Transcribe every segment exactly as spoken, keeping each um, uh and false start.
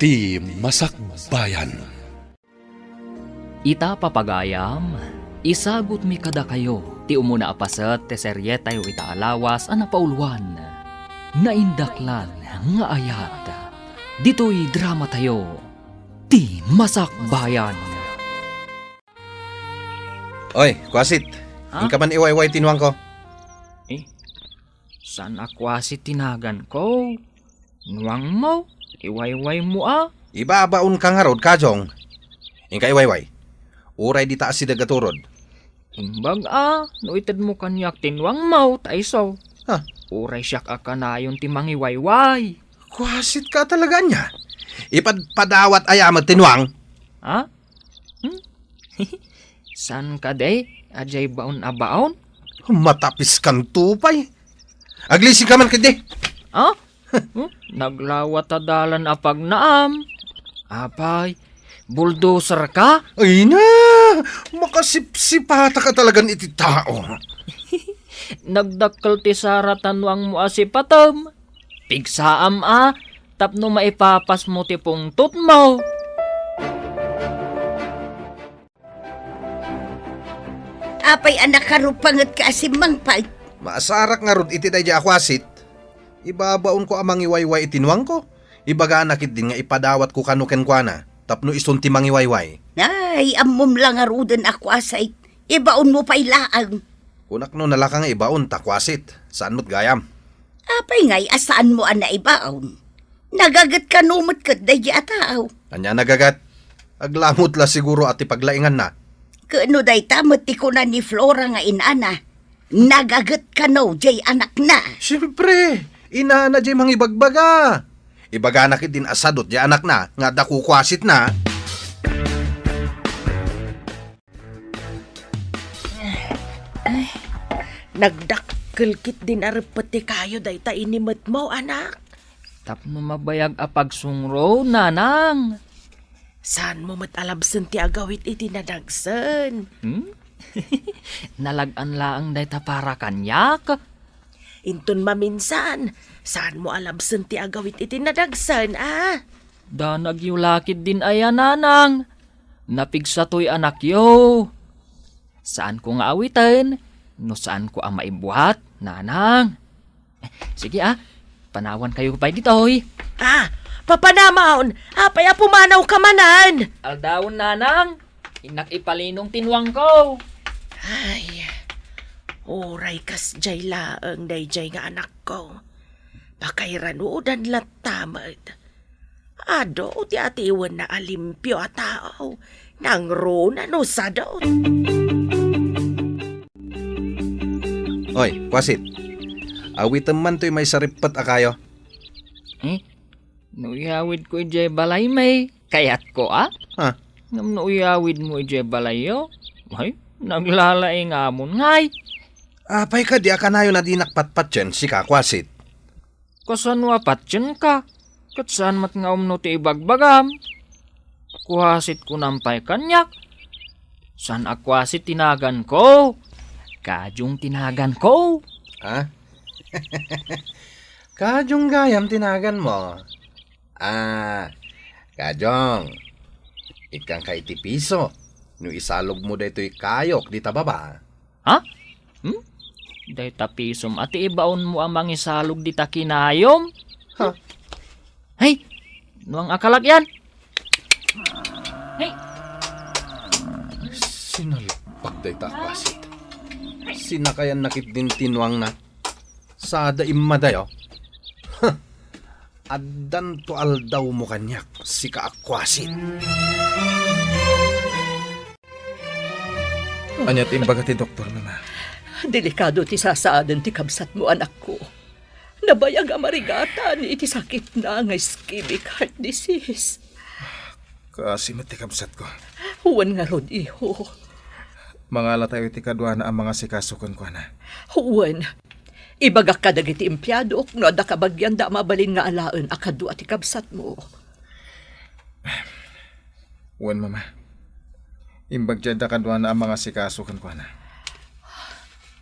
Ti Masakbayan. Ita, papagayam, isagutmi kadakayo ti umuna a paset ti serietayo ita a lawas a napauluan, Naindaklan nga Ayat. Ditoy dramatayo, Ti Masakbayan. Oy, kuasit. Ha? Inka man iwayway ti nuangko. Eh, saan a kuasit ti naganko? Nuangmo, iwaywaymo a. Ibabaonka ngarud, Kajong. Inka iwayway. Uray dita asideg a turod. Imbag a, no itedmo kaniak ti nuangmo, ta isu. Ha? Uray siak a kanayon ti mangiwayway. Kuasitka talaga ania? Ipadpadawat aya met ti nuang? Ha? Hmm? Saan kadi? Adiay baon a baon? Matapiskanto pay. Aglisinka man ketdi. Ha? Hmm? Naglawa ta dalan a pagnaam. Apay, bulldozer ka? Ay na! Makasipsipata ka talagan iti tao. Nagdakkel ti sara ta nuangmo a sipatem. Pigsaam a, tapno maipapasmo ti pungtotmo. Apay a nakarupangetka a simmangpet? Maasarak ngarud iti daydiay a kuasit. Ibabaonko a mangiwayway iti nuangko. Ibagana ketdin nga ipadawatko kano kenkuana tapno isun ti mangiwayway. Ay, ammom la ngaruden a kuasit. Ibaonmo pay laeng. Kunak no nalaka nga ibaon ta kuasit. Saan met gayam? Apay ngay a saanmo a naibaon? Nagaget kano met ket daydiay a tao? Ania a nagaget? Aglamut la siguro a ti paglainganna. Ket no dayta met ti kuna ni Flora nga inana, nagaget kano diay anakna? Siempre, inana diay mangibagbaga. Ibagana ketdin a sadut diay anakna nga adda kukuasitna. Nagdakkel ketdin a reppet ti kayo dayta inimetmo, anak. Tapno mabayag a pagsungro, nanang. Saanmo met a labsen ti agawid iti nadagsen? Hmm? Nalag-an laeng dayta para kaniak. Inton maminsan, saanmo a labsen ti agawid iti nadagsen, a? Danagyo la ketdin aya, nanang. Napigsatoy anakyo. Saanko nga awiten no saanko a maibuat, nanang. Sige, a, panawankayo pay ditoy. A, papanamaon, apay a pumanawka manen? Aldawen, nanang, innak ipalinong ti nuangko. Ay, uray kasdiay laeng daydiay nga anakko. Pakairanudan latta met. Adu ti atiwenna a limpio a tao, nangruna no sadu. Oy, kuasit. Awitem man toy maysa reppet a kayo. Eh, no iyawidko idiay balaymi, kayatko a? Ha? Ngem no iyawidmo idiay balayyo, ay, naglalaing amon ngay. Apay kadi a kanayon a dinak patpatien, sika, kuasit? Kasano a patienka? Ket saan met nga umno ti ibagbagam. Kuasit kunam pay kaniak. Saan a kuasit ti naganko. Kajong ti naganko. Ha? Kajong gayam ti naganmo. Ah, Kajong. Ikkanka iti piso no isalogmo daytoy kayok dita baba. Ha? Hmm? Dayta pisom a ti ibaonmo a mangisalog dita kinayom? Ha? Hey, nuang a kalak yan. Hey. Sinalpak dayta a kuasit. Sinakayanna ketdin ti nuangna. Sada immadayo. Huh. Addanto aldawmo kaniak, sika a kuasit. Ania ti imbaga ti doktor, mama? Delikado ti sasaaden ti kabsatmo, anakko. Nabayag a marigatan iti sakitna nga ischemic heart disease. Kaasi met ti kabsatko. Wen ngarud, iho. Mangalatayo iti kaduana a mangasikaso kenkuana. Wen, ibagak kadagiti empleyadok no adda kabagianda a mabalin nga alaen a kadua ti kabsatmo. Wen, mama. Imbag ti adda kaduana a mangasikaso kenkuana.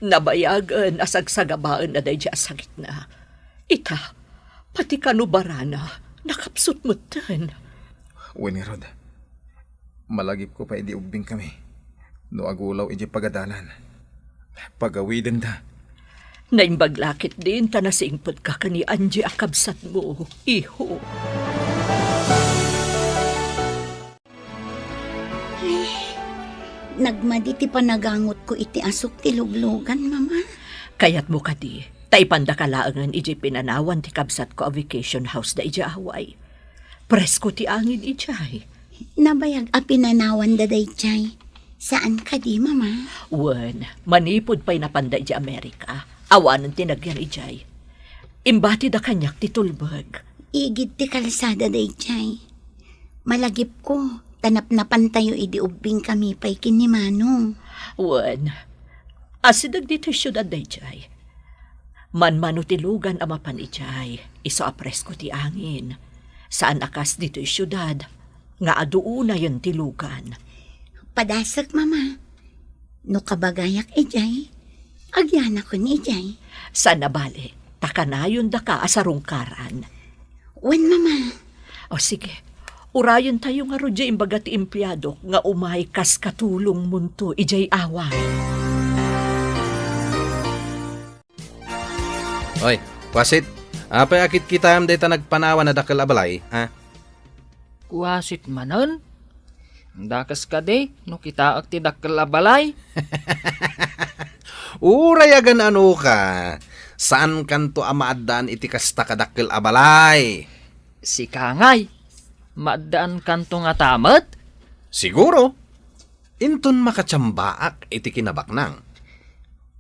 Nabayagen a sagsagabaenna daydiay a sakitna. Ita, pati kano barana, nakapsut metten. Wen ngarud, malagipko pay idi ubbingkami no agulaw idiay pagadalan. Pagawidenda. Naimbag la ketdin ta nasingpetka ken ni Angie a kabsatmo, iho. Ay, nagmadi ti panagangotko iti asuk ti luglugan, Mama. Kayatmo kadi, ta ipandaka laengen idiay pinanawan ti kabsatko a vacation house da idiay Hawaii. Presko ti angin idiay. Nabayag a pinanawanda daydiay. Saan kadi, Mama? Wen, manipud pay napanda idiay Amerika, awanen ti nagyan idiay. Imbatida kaniak ti tulbeg. Igid ti kalsada daydiay. Malagipko, ta napnapantayo idi ubbingkami pay ken ni Manong. Wen, asideg ditoy siudad daydiay. Manmano ti lugan a mapan idiay, isu a presko ti angin. Saan a kas ditoy siudad, nga adu unayen ti lugan. Padasek, Mama. No kabagayak idiay, agyanakon idiay. Saan a bale, ta kanayondaka a sarungkaran. Wen, Mama. O sige, urayentayo ngarud diay imbaga ti empleadok nga umay kas katulongmonto idiay away. Oy, kuasit, apay a kitkitaem dayta nagpanawan a dakkel a balay, ha? Kuasit manen? Dakes kadi no kitaek ti dakkel a balay? Uray agan-anoka, saankanto a maaddaan iti kasta kadakkel a balay. Sika ngay, maaddaankanto ngata met? Siguro. Inton makatsambak iti kinabaknang.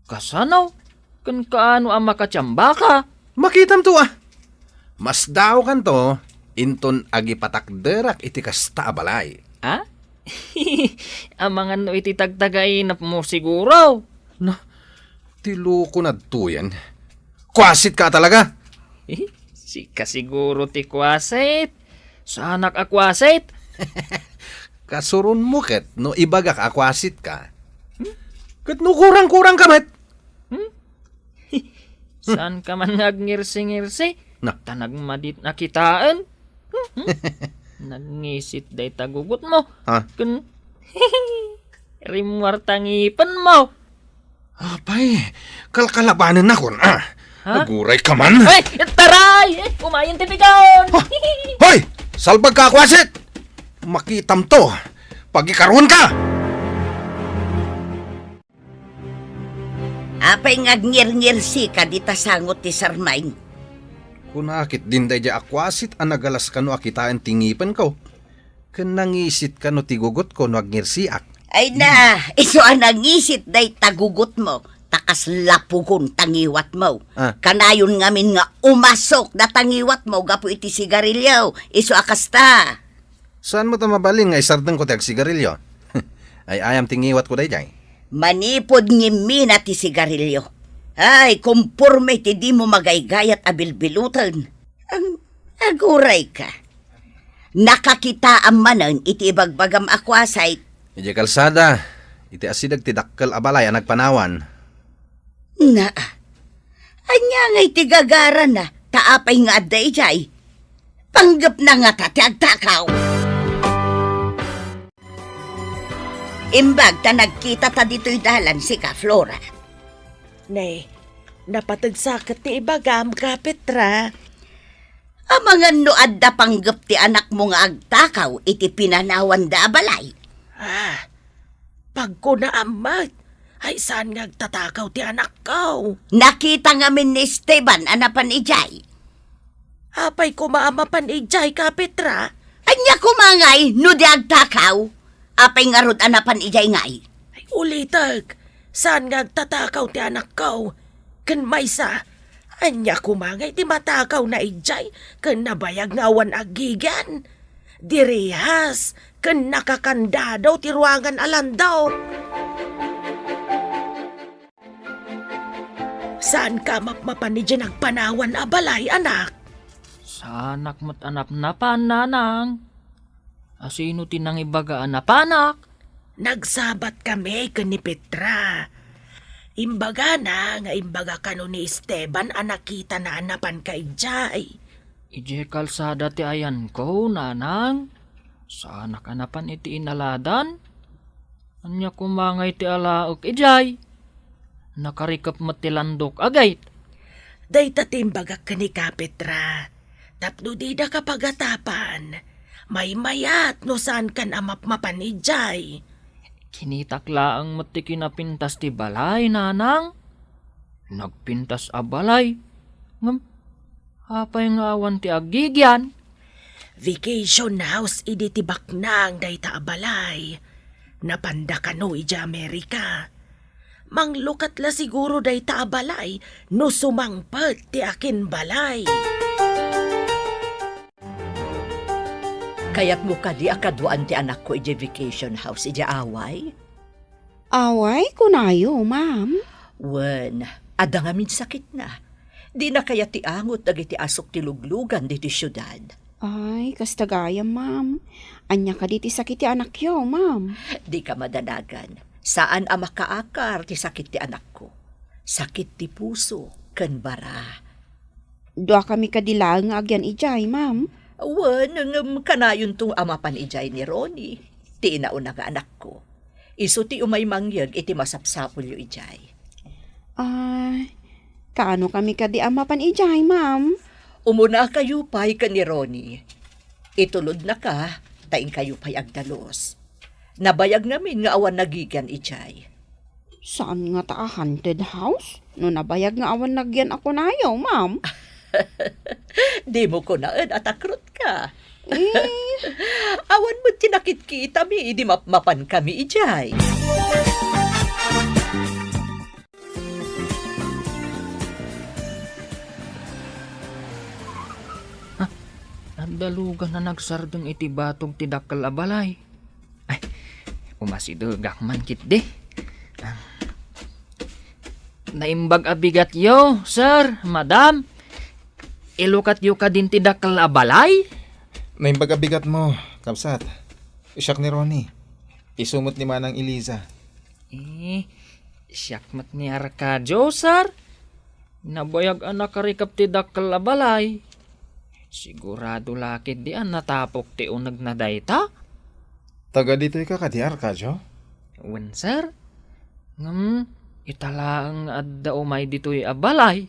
Kasano? Ken kaano a makatsambaka? Makitamto a. Masdaokanto inton agipatakderak iti kasta a balay. Ha? Amangan no iti tagtagainepmo siguro. Na, ti loko nadtoyen. Kuasitka talaga? Sika siguro ti kuasit. Saanak a kuasit. Kasuronmo ket no ibagak a kuasitka. Hmm? Ket no kurang-kurangka met. Hmm? Saanka man nga agngirsi-ngirsi? Na. Ta nagmadit a kitaen. Hmm? Nagngisit dayta gugutmo. Ha? Ken rimmuar ta ngipenmo. Apay, kalkalabanennakon, a. Ha? Agurayka man. Ay, taray! Eh, umayen ti pigaon! Ha? Hoy! Salbagka a kuasit! Makitamto! Pagikaruanka! Apay nga agngirngirsika dita sango ti sarmaing? Kuna ketdin daydiay a kuasit a nagalas kano a kitaen ti ngipenko. Ken nangisit kano ti gugutko no agngirsiak. Ay na, isu a nangisit dayta gugutmo, ta kasla pugon ta ngiwatmo. Ah. Kanayon ngamin nga umasok data ngiwatmo gapu iti sigarilio, isu a kasta. Saanmo ta mabalin nga isardengko ti agsigarilio? Ay-ayam ti ngiwatko daydiay. Manipud ngimmina ti sigarilio. Ay, komporme ti dimo magaygayat a bilbiloten. Ang agurayka. Nakakitaam manen iti ibagbagam a kuasit. Idiay kalsada, iti asideg ti dakkel a balay a nagpanawan. Naa, ania ngay ti gagarana, ta apay nga adda idiay? Panggepna ngata ti agtakaw. Imbag ta nagkitata ditoy dalan sika, Flora. Ne, napateg sa ket ti ibagam, Kapetra. Amangan no adda panggep ti anakmo nga agtakaw iti pinanawanda a balay? Ah, pagkunaam met, ay saan nga agtatakaw ti anakko? Nakita ngamin ni Esteban a napan idiay. Apay koma a mapan idiay, Kapetra? Ania koma ngay no di agtakaw? Apay ngarud a napan idiay ngay? Ay, ulitek, saan nga agtatakaw ti anakko? Ken maysa, ania koma ngay ti matakawna idiay ken nabayag nga awan agigen? Direhas ken nakakandado ti ruangan a landok. Saanka a mapmapan idiay nagpanawan a balay, anak? Saanak met a napnapan, nanang. Asino ti nangibaga a napanak? Nagsabatkami ken ni Petra. Imbagana nga imbaga kano ni Esteban a nakitana a napanka idiay. Idiay kalsada ti ayanko, nanang. Saanak a napan iti inaladan. Ania koma ngay ti alaek idiay? Nakarikep met ti landok a gate. Dayta ti imbagak ken ni Kapetra. Tapno didaka pagatapan, maymayat no saankan a mapmapan idiay. Kinitak laeng met ti kinapintas ti balay, nanang. Nagpintas a balay. Ngem, apay nga awan ti agigian? Vacation house idi ti baknang dayta a balay. Napanda kano idiay Amerika. Manglukat la siguro dayta a balay no sumangpet ti akinbalay. Kayatmo kadi a kaduaan ti anakko idiay vacation house idiay Hawaii? Hawaii, kunayo, ma'am? Wen, adda ngamin sakitna. Dina kayat ti angot dagiti asok ti luglugan ditoy siudad. Ay, kasta gayam, ma'am. Ania kadi ti sakit ti anakyo, ma'am? Dika madanagan. Saan a makaakar ti sakit ti anakko. Sakit ti puso ken bara. Duakami kadi laeng nga agian idiay, ma'am? Wen, ngem kanayonto a mapan idiay ni Ronnie, ti inauna nga anakko. Isu ti umay mangyeg iti masapsapulyo idiay. Ah, kaano kami kadi a mapan idiay, ma'am? Umunakayo pay ken ni Ronnie. Itulodnaka, ta inkayo pay agdalus. Nabayag ngamin nga awan nagigian idiay. Saan ngata a haunted house? No nabayag nga awan nagian a kunayo, ma'am. Dimo kunaen a takrutka. Eh? Awan met ti nakitkitami idi mapmapankami idiay. Ah, adda lugan a nagsardeng iti batog ti dakkel a balay. Ay, umasidegak man ketdi. Naimbag a bigatyo, sir, madam. Ilukatyo kadin ti dakkel a balay? Naimbag a bigatmo, kabsat. Siak ni Ronnie. Isu met ni Manang Eliza. Eh, siak met ni Arcadio, sir. Nabayag a nakarikep ti dakkel a balay. Sigurado la ketdi a natapok ti unegna dayta? Taga ditoy ka kadi, Arcadio? Wen, sir. Ngem, ita laeng nga adda umay ditoy a balay.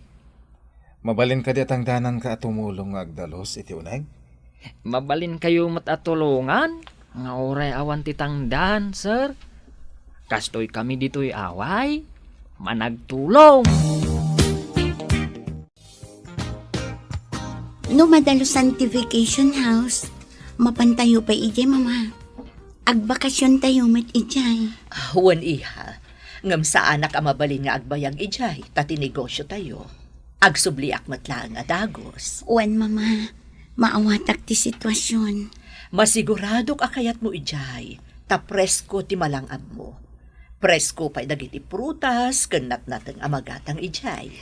Mabalin kadi a tangdananka a tumulong nga agdalus iti uneg? Mabalinkayo met a tulongan nga uray awan ti tangdan, sir. Kastoy kami ditoy away, managtulong. No madalusan ti vacation house, mapantayo pay idiay, Mama. Agbakasiontayo met idiay. Ah, wen, iha. Ngem saanak a mabalin nga agbayag idiay, ta ti negosio tayo. Agsubliak met laeng a dagus. Wen, Mama. Maawatak ti situasion. Masiguradok a kayatmo idiay, ta presko ti malang-abmo. Presko pay dagiti prutas ken natnateng a magatang idiay.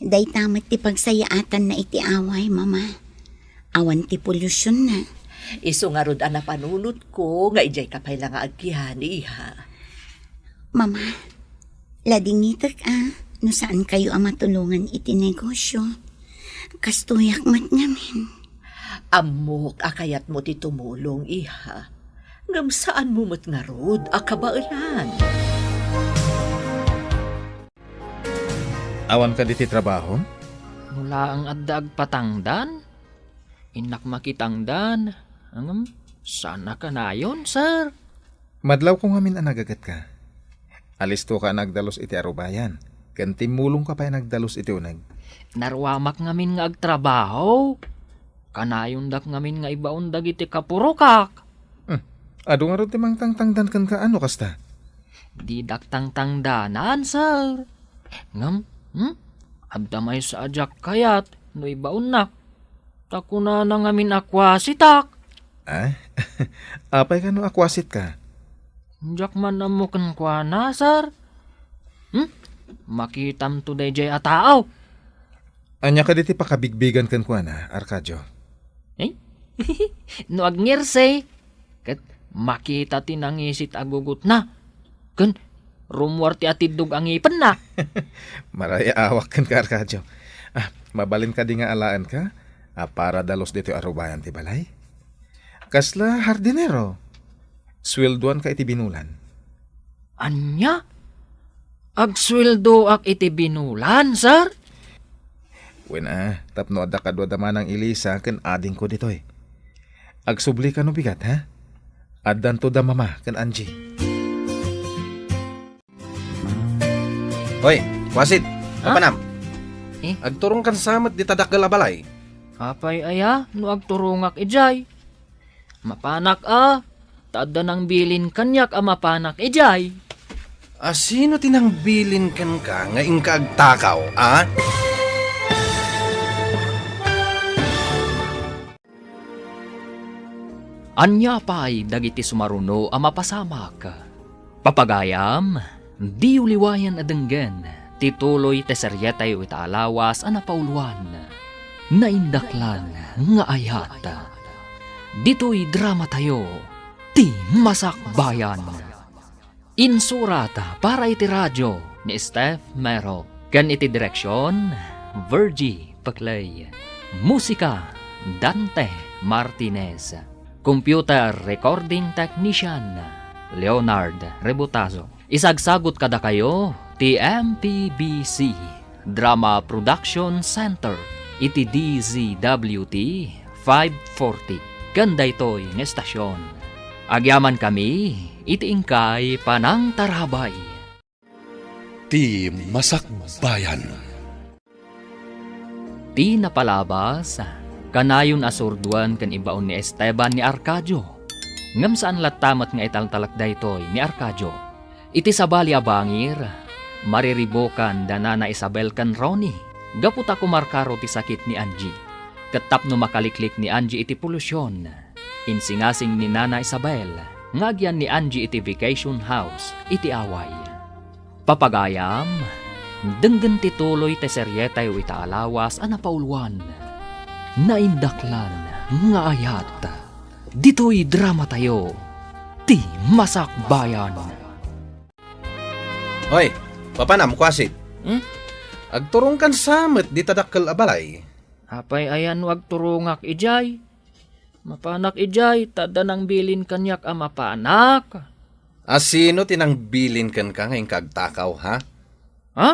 Dayta met ti pagsayaatanna iti away, Mama. Awan ti polusyon na. Isu ngarud a napanunotko nga idiay ka pay la nga agkian, iha. Mama, ladingitek a no saan kayo a matulongan iti negosyo. Kastoyak met ngamin. Ammok a kayatmo ti tumulong, iha. Ngem saanmo met ngarud a kabaelan. Awan kadi ti trabaho? No laeng adda agpatangdan, innak makitangdan. Ngem, saan a kanayon, sir? Madlawko ngamin a nagagatka. Alistoka a nagdalus iti arubayan, ken timmulongka pay a nagdalus iti uneg. Naruamak ngamin nga agtrabaho. Kanayondak ngamin nga ibaon dagiti kapurokak. Hmm. Adu ngarud ti mangtangtangdan kenka, ano kasta? Didak tangtangdanan, sir. Ngem, hmm? Adda maysa a diak kayat no ibaonnak. Ta kunana ngamin a kuasitak. Ah? Apay kano a kuasitka? Diak man ammo kenkuana, sir. Hmm? Makitamto daydiay a tao. Ania kadi ti pakabigbigan kenkuana, Arcadio? Eh? No agngirsay, ket makita ti nangisit a gugotna, ken rummuar ti atiddog a ngipenna. Marayaawak kenka, Arcadio. Ah, mabalin kadi nga alaenka a para dalus ditoy arubayan ti balay? Kasla hardinero? Sueldoanka iti binulan. Ania? Agsueldoak iti binulan, sir? Wen a, tapno adda kaduada manang Elisa ken adingko ditoy. Agsubli ka no bigat, ha? Addanto da Mama ken Angie. Hoy, kuasit, Ha? mapanam. Eh? Agturongkan sa met dita dakkel a balay. Apay aya no agturongak idiay? Mapanak a, ta adda nangbilin kaniak a mapanak idiay. A, sino ti nangbilin kenka nga inka agtakaw, a? Ania pay dagiti sumaruno a mapasamak? Papagayam, diyo liwayan a denggen ti tuloy ti serietayo ita a lawas a napauluan, Naindaklan nga Ayat. Ditoy dramatayo, ti Masakbayan. Insurat para iti radio ni Steph Mero ken iti direksion, Virgie Peclay. Musika, Dante Martinez. Computer recording technician, Leonard Rebotazo. Isagsagut kadakayo ti M P B C Drama Production Center iti D Z W T five forty ken daytoy nga estasion. Agyamankami iti inkay panangtarabay. Ti Masakbayan. Ti napalabas, kanayon a surdoen ken ibaon ni Esteban ni Arcadio. Ngem saan latta met nga italtalek daytoy ni Arcadio. Iti sabali a bangir, mariribukan da Nana Isabel ken Ronnie gapu ta kumarkaro ti sakit ni Angie. Ket tapno makaliklik ni Angie iti polusyon, insingasing ni Nana Isabel nga agyan ni Angie iti vacation house iti Hawaii. Papagayam, denggen ti tuloy ti serietayo ita a lawas a napauluan, Naindaklan nga Ayat. Ditoy dramatayo, ti Masakbayan. Hoy, papanam, kuasit. Hmm? Agturongkan sa met dita dakkel a balay. Apay aya no agturongak idiay? Mapanak idiay, ta adda nangbilin kaniak a mapanak. A, sino ti nangbilin kenka nga inka agtakaw, ha? Ha?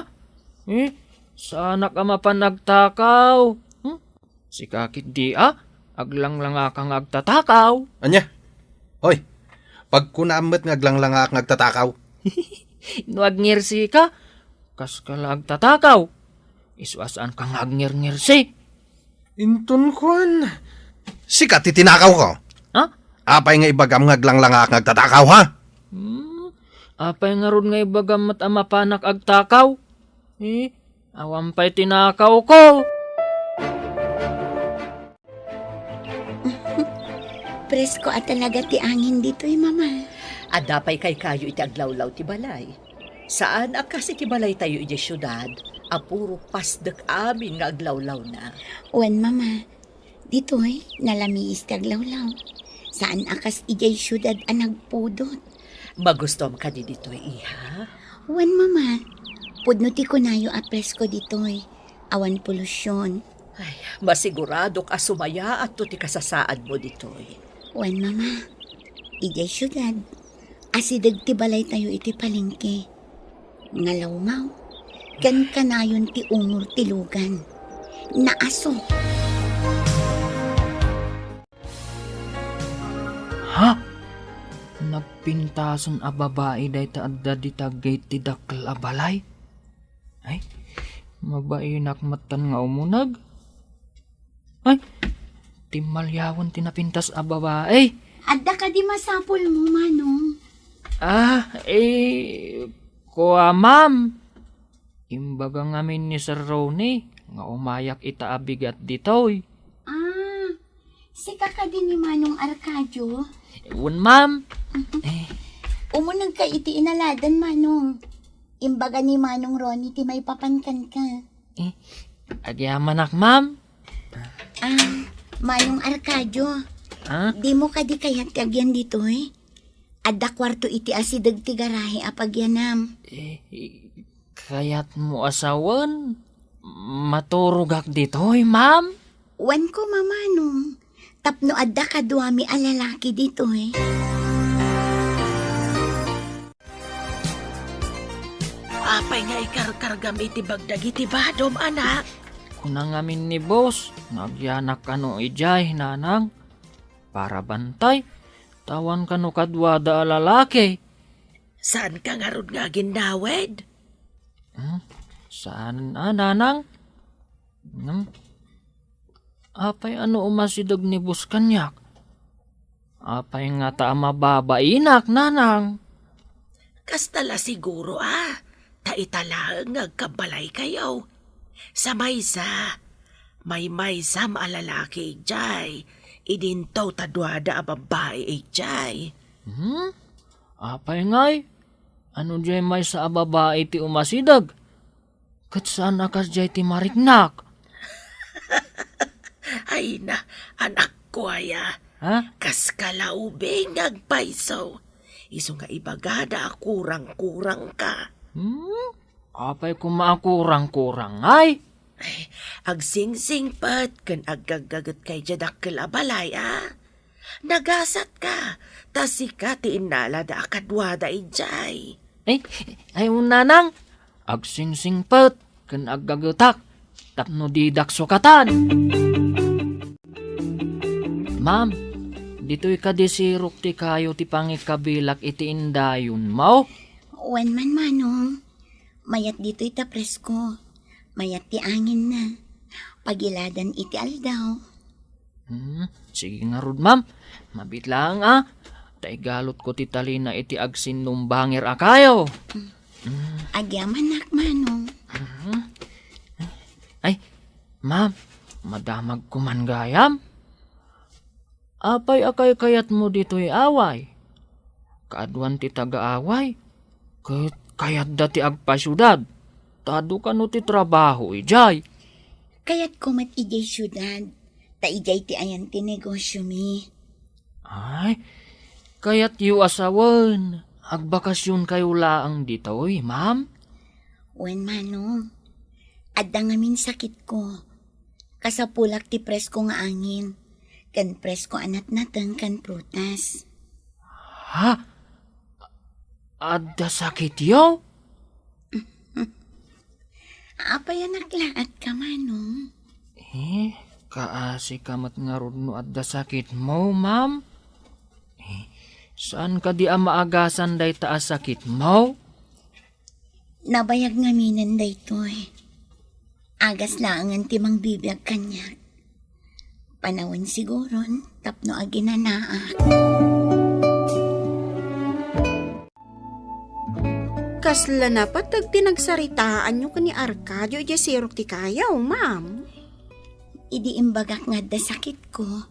Eh, saanak a mapan agtakaw. Hmm? Sika ketdi a, aglanglangaka nga agtatakaw. Ania? Hoy, pagkunaam met nga aglanglangak nga agtatakaw. No agngirsi ka, kas ka la agtatakaw. Isu a saan ka nga agngirngirsi. Inton kuan, sika ti tinakaw ko. Ha? Apay nga ibagam nga aglanglangak nga agtatakaw, ha? Hmm? Apay ngarud nga ibagam met a mapanak agtakaw? Eh, awan pay tinakaw ko. Presko a talaga ti angin ditoy, Mama. Adda pay kaykayo iti aglawlaw ti balay. Saan a kas iti balaytayo idiay siudad a puro pasdek amin nga aglawlawna. Wen, Mama, ditoy nalamiis ti aglawlaw. Saan a kas idiay siudad a nagpudot. Magustuam kadi ditoy, iha? Wen, Mama, pudno ti kunayo a presko ditoy. Awan polusyon. Ay, masiguradok a sumayaatto ti kasasaadmo ditoy. Wen, Mama, idiay siudad, asideg ti balaytayo iti palengke. Ngalawmaw, ken kanayon ti umor ti lugan. Naaso. Ha? Nagpintasen a babai dayta adda dita gayt ti dakkel a balay? Ay, mabainak metten nga umuneg. Ay, timmaliawen ti napintas a babai. Adda kadi masapulmo, Manong? Ah, eh, kua, ma'am. Imbaga ngamin ni Sir Ronnie nga umayak ita a bigat ditoy. Ah, sika kadi ni Manong Arcadio? Wen, ma'am. Eh. Umunegka iti inaladan, Manong. Imbaga ni Manong Ronnie ti maipapan kenka. Eh, agyamanak, ma'am. Ah, Manong Arcadio. Ah? Dimo kadi kayat ti agyan ditoy? Adda kuarto iti asideg ti garahe a pagyanam. Eh, kayatmo a sawen? Maturogak ditoy, ma'am? Wen ko, Manong. tapno adda kaduami a lalaki ditoy. Apay nga ikarkargam iti bag dagiti badom, anak? Kuna ngamin ni boss nga agyanak kano idiay, nanang, para bantay, ta awan kano kaduada a lalaki. Saanka ngarud nga aginnawed? Hmm? Saan a, nanang? Hmm? Apay a no umasideg ni boss kaniak? Apay ngata a mababainak, nanang? Kasta la siguro a, ta ita laeng nga agkabbalaykayo. Sa maysa, maymaysam a lalaki idiay, idinto ta duada a babbai idiay. Hmm? Apay ngay? Ano diay maysa a babai ti umasideg? Ket saan a kasdiay ti mariknak? Ay na, anakko aya. Ha? Kas kalaubing nga agpayso. Isu nga ibagada a kurang-kurangka. Hmm? Apay koma a kurang-kurang, ay? Ay, agsingsingpet ken aggaggagetka idiay dakkel a balay, a? Nagasatka, ta sika ti innalada a kaduada idiay. Ay, ay, nanang, agsingsingpet ken aggagetak tapno didak sukatan. Ma'am, ditoy kadi sirok ti kayo ti pangikabilak iti indayonmo? Wen man, Manong. Mayat ditoy ta presko. Mayat ti anginna. Pagiladan iti aldaw. Hmm, sige ngarud, ma'am. Mabiit laeng, a. Ta igalutko ti talina iti agsinnumbangir a kayo. Hmm. Agyamanak, Manong. Mhm. Ay, ma'am, madamagko man gayam. Apay a kaykayatmo ditoy away? Kaaduan ti taga-away, ket kayatda ti agpasiudad. Ta adu kano ti trabaho idiay? Kayatko met idiay siudad, ta idiay ti ayan ti negosiomi. Ay, kayatyo a sawen, agbakasionkayo laeng ditoy, ma'am? Wen, Manong. Adda ngamin sakitko. Kasapulak ti presko nga angin, ken presko a natnateng ken prutas. Ha? Adda sakityo? Apay a naklaat ka, Manong? Eh, kaasi ka met ngarud no adda sakitmo, ma'am? Eh, saan kadi a maagasan dayta a sakitmo? Nabayag ngaminen daytoy. Agas laengen ti mangbibiag kaniak. Panawen siguron tapno aginanaak. Kasla napateg ti nagsaritaanyo ken ni Arcadio idiay sirok ti kayo, ma'am? Idi imbagak nga adda sakitko,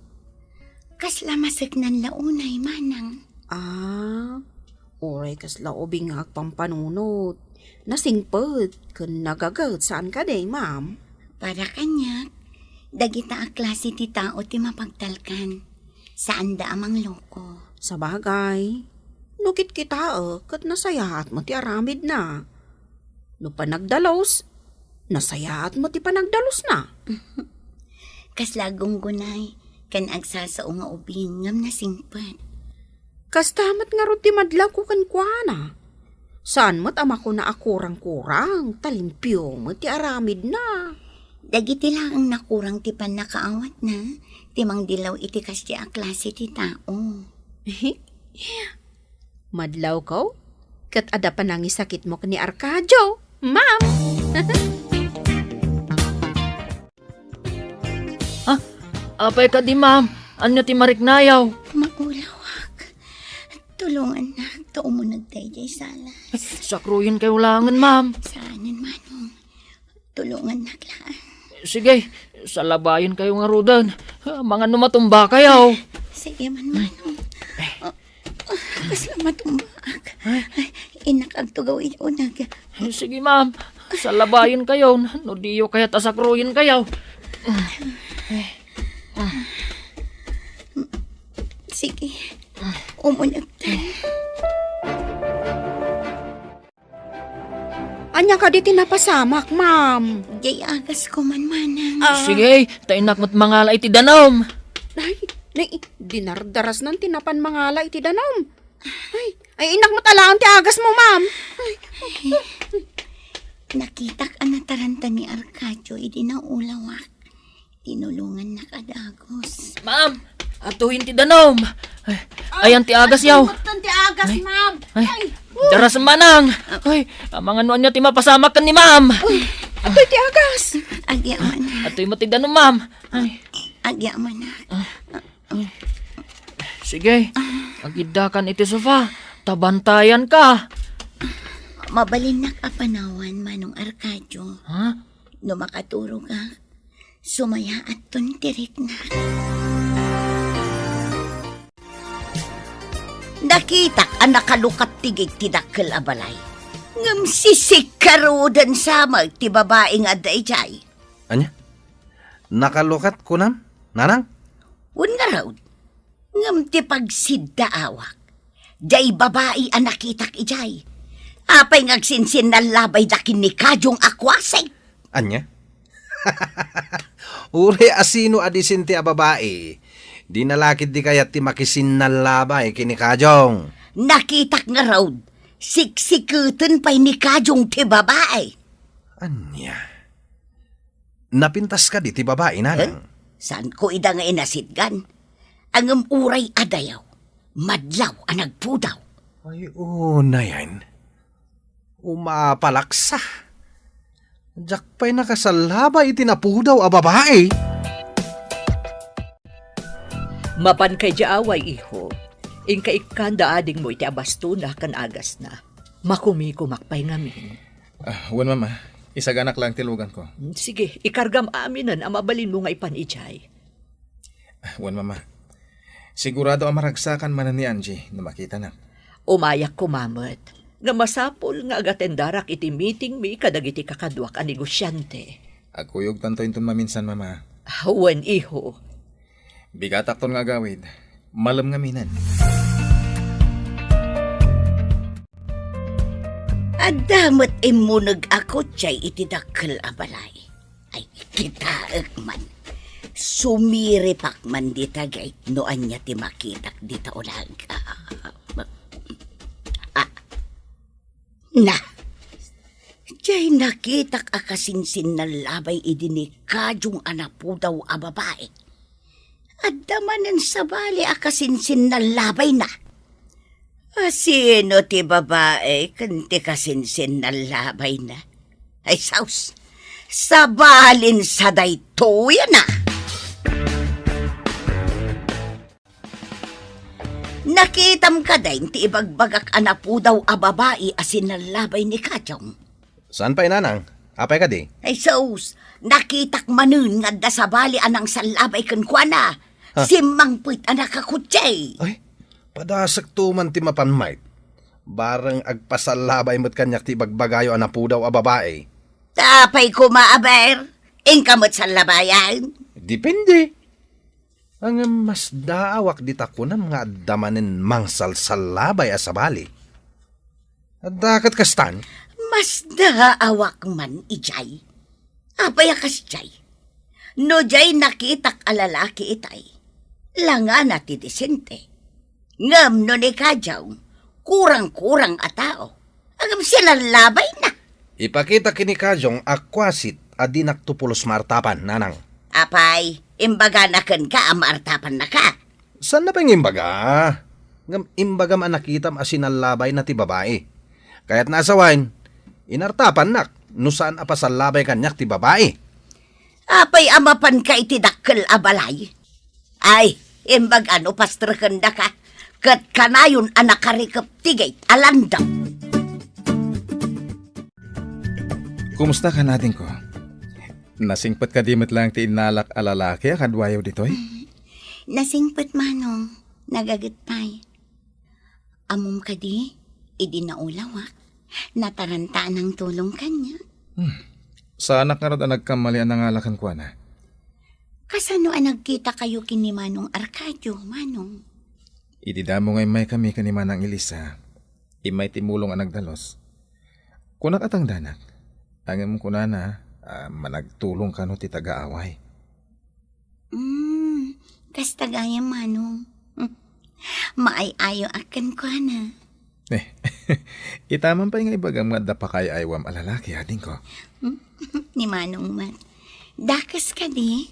kasla maseknan la unay, Manang. Ah, uray kasla ubing nga agpampanunot. Nasingpet ken nagaget, saan kadi, ma'am? Para kaniak, dagita a klase ti tao ti mapagtalkan. Saanda a mangloko. Sabagay, no kitkitaek ket nasayaat met ti aramidna. No panagdalus, nasayaat met ti panagdalusna. Kasla aggunggunay ken agsasao nga ubing ngem nasingpet. Kasta met ngarud ti madlawko kenkuana. Saan met a makuna a kurang-kurang, ta limpio met ti aramidna. Dagiti laeng nakurang ti pannakaawatna, ti mangdilaw iti kasdi a klase ti tao. Madlawko, ket adda panangisakitmo ken ni Arcadio, ma'am. Ah, apay kadi, ma'am? Ania ti mariknayo? Maulawak. Tulongannak ta umuneg daydiay salas. Sakruyenkayo laengen, ma'am. Saanen, Manong. Tulongannak laeng. Sige, salabayenkayo ngaruden. Amangan no matumbakayo. Sige man, Manong. Ah, ah, kasla matumbaak. Ay. Ay, innak agtugaw iti uneg. Sige, ma'am. Salabayenkayo no diyo kayat a sakruyenkayo. Sige. Umunegtan. Ania kadi ti napasamak, ma'am? Diay agasko man, Manang. Ah. Sige, ta innak met mangala iti danum. Ay, Nay, dinardarasnan ti napan mangala iti danum. Ay, ay, innak met alaen ti agasmo, ma'am. Ay. Nakitak a nataranta ni Arcadio idi naulawak. Tinulongannak a dagus. Ma'am, atuyen ti danum. Ay, ayan ti agas, yaw. Ay, ti agas, ma'am. Ay, ay, daras manang. Ay, amangan no ania ti mapasamak ken ni ma'am. Ay, atoy ti agas. Agyaman. Atoy met ti danum, ma'am. Ay. Agyaman. Sige, agiddakan iti sofa. Ta bantayanka. Mabalinnak a panawan, Manong Arcadio. Ha? No makaturogak, sumayaatton ti riknak. Nakitak a nakalukat ti gate ti dakkel a balay. Ngem sisikkaruden sa met ti babai nga adda idiay. Ania? Nakalukat kunam, nanang? Wen ngarud, ngem ti pagsiddaawak, diay babai a nakitak idiay. Apay nga agsinsinnallabayda ken ni Kajong a kuasek? Ania? Uray a sino a disente a babai, dina la ketdi kayat ti makisinnallabay ken ni Kajong. Nakitak ngarud, siksiketen pay ni Kajong ti babai. Ania? Napintas kadi ti babai, nanang? Eh? Saanko ida nga inasitgan? Ngem uray a dayaw, madlaw a nagpudaw. Ay, unayen. Umapalaksa. Diak pay nakasallabay iti napudaw a babai. Mapanka idiay away, iho. Inka ikkanda adingmo iti abastona ken agasna. Makumikumak pay ngamin. Ah, wen, Mama. Isaganak lang ti luganko. Mm, sige, ikargam aminen a mabalinmo nga ipan idiay. Ah, wen, Mama. Sigurado a maragsakan manen ni Angie no makitanak. Umayak koma met. Nga masapul nga agatendarak iti meetingmi kadagiti kakaduak a negosiante. Agkuyogtanto inton maminsan, Mama. Ah, wen, iho. Bigatakton nga agawid. Malem ngaminen. Adda met immuneg a kotse iti dakkel a balay. Ay, kitaek man. Sumiripak man dita gate no ania ti makitak dita ulag. Ah, ah, na. Diay nakitak a kasinsinnallabay idi ni Kajong a napudaw a babai. Adda manen sabali a kasinsinnallabayna. A sino ti babai ken ti kasinsinnallabayna? Ay, saus. Sabalin sa daytoy, ana. Nakitam kadi ti ibagbagak a napudaw a babai a sinallabay ni Kajong? Saan pay, nanang? Apay kadi? Ay, sus, nakitak manen nga adda sabali a nangsallabay kenkuana. Ha? Simmangpet a nakakotse. Ay, padasekto man ti mapan, Mike. Bareng agpasallabay met kaniak ti ibagbagayo a napudaw a babai. Apay koma, aber? Inka met sallabayan? Depende. Ngem masdaawak dita kunam nga adda manen mangsalsallabay a sabali. Adda ket kastan? Masdaawak man idiay. Apay a kasdiay? No diay nakitak a lalaki itay, langana ti disente. Ngem no ni Kajong, kurang-kurang a tao. Ngem sinallabay na. Ipakita ken ni Kajong a kuasit a dinakto pulos maartapan, nanang. Apay, imbagana kenka a maartapannaka? Saan na pay nga imbaga? Ngem imbagam a nakitam a sinallabay na ti babai. Kayatna a sawen, inartapannak no saan a pasallabay kaniak ti babai. Apay a mapanka iti dakkel a balay? Ay, imbag a no pastrekendaka, ket kanayon a nakarikep ti gate a landam. Kumusta ka, adingko? Nasingpet kadi met laeng ti innalak a lalaki a kaduayo ditoy? Nasingpet, Manong. Nagaget pay. Ammom kadi, idi naulawak, nataranta a nangtulong kaniak. Hmm. Saanak ngarud a nagkamali a nangala kenkuana. Kasano a nagkitakayo ken ni Manong Arcadio, Manong? Idi damo nga immaykami ken ni Manang Elisa, immay ti mulong a nagdalus. Kunak a tangdanak. Ngem kunana a managtulong kano ti taga-away. Mm, Kasta gayam, Manong. Maay-ayoak kenkuana. Eh, ita man pay nga ibagam nga adda pakaay-aywam a lalaki, adingko. Ni Manong met. Dakes kadi?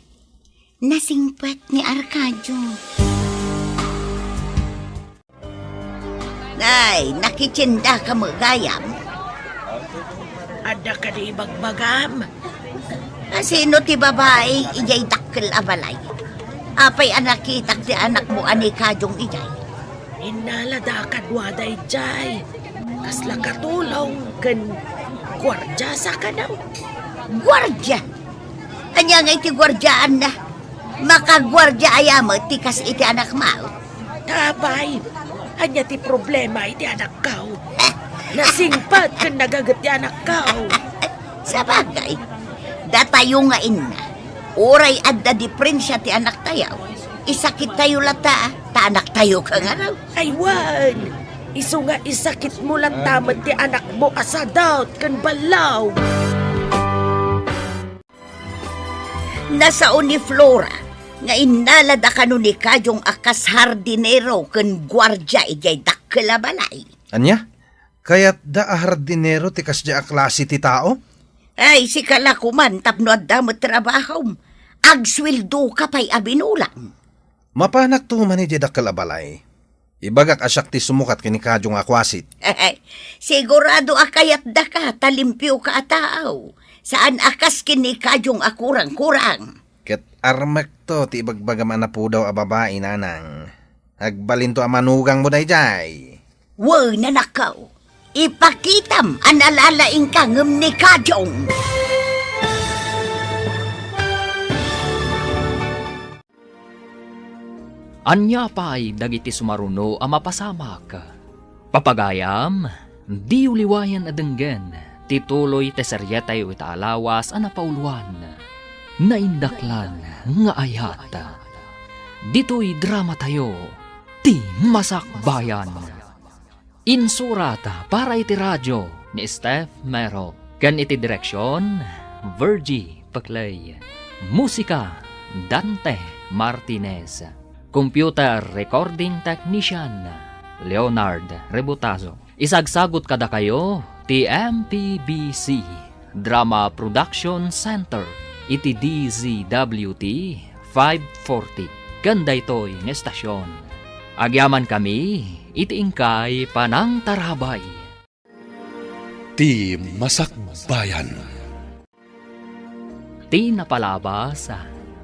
Nasingpet ni Arcadio. Ay, nakitiendaka met gayam? Adda kadi ibagbagam? A, sino ti babai idiay dakkel a balay? Apay a nakitak ti anakmo a ni Kajong idiay? Innalada kaduada idiay. Kasla katulong ken guardia sa kano. Guardia? Ania nga iti guardiaanna? Makaguardia aya met ti kas iti anakmo? Apay, ania ti problema iti anakko? Nasingpet ken nagaget ti anakko. Sabagay, datayo nga inna, uray adda diferensia ti anaktayo, isakittayo latta, ta anaktayo ka ngarud. Ay, wen! Isu nga isakitmo latta met ti anakmo a sadot ken ballaw. Nasao ni Flora nga innalada kano ni Kajong a kas hardinero ken guardia idiay dakkel a balay. Ania? Kayatda a hardinero ti kasdiay a klase ti tao? Ay, sika la koman tapno adda met trabahom. Agsueldoka pay a binulang. Mapanakto man idiay dakkel a balay. Ibagak a siak ti sumukat ken ni Kajong a kuasit. Sigurado a kayatdaka ta limpioka a tao. Saan a kas ken ni Kajong a kurang-kurang. Ket armekto ti ibagbagam a napudaw a babai, nanang. Agbalinto a manugangmo daydiay. Wen, anakko. Ipakitam a nalalaingka ngem ni Kajong. Ania pay dagiti sumaruno a mapasamak? Papagayam, diyo liwayan a denggen ti tuloy ti serietayo ita a lawas a napauloan, Naindaklan nga Ayat. Ditoy dramatayo, ti Masakbayan. Insurat para iti radio ni Steph Mero, ken iti direksion, Virgie Peclay. Musika, Dante Martinez. Computer recording technician, Leonard Rebutazo. Isagsagut kadakayo ti M P B C Drama Production Center iti D Z W T five forty ken daytoy nga estasion. Agyamankami iti inkay panangtarabay. Ti Masakbayan. Ti napalabas,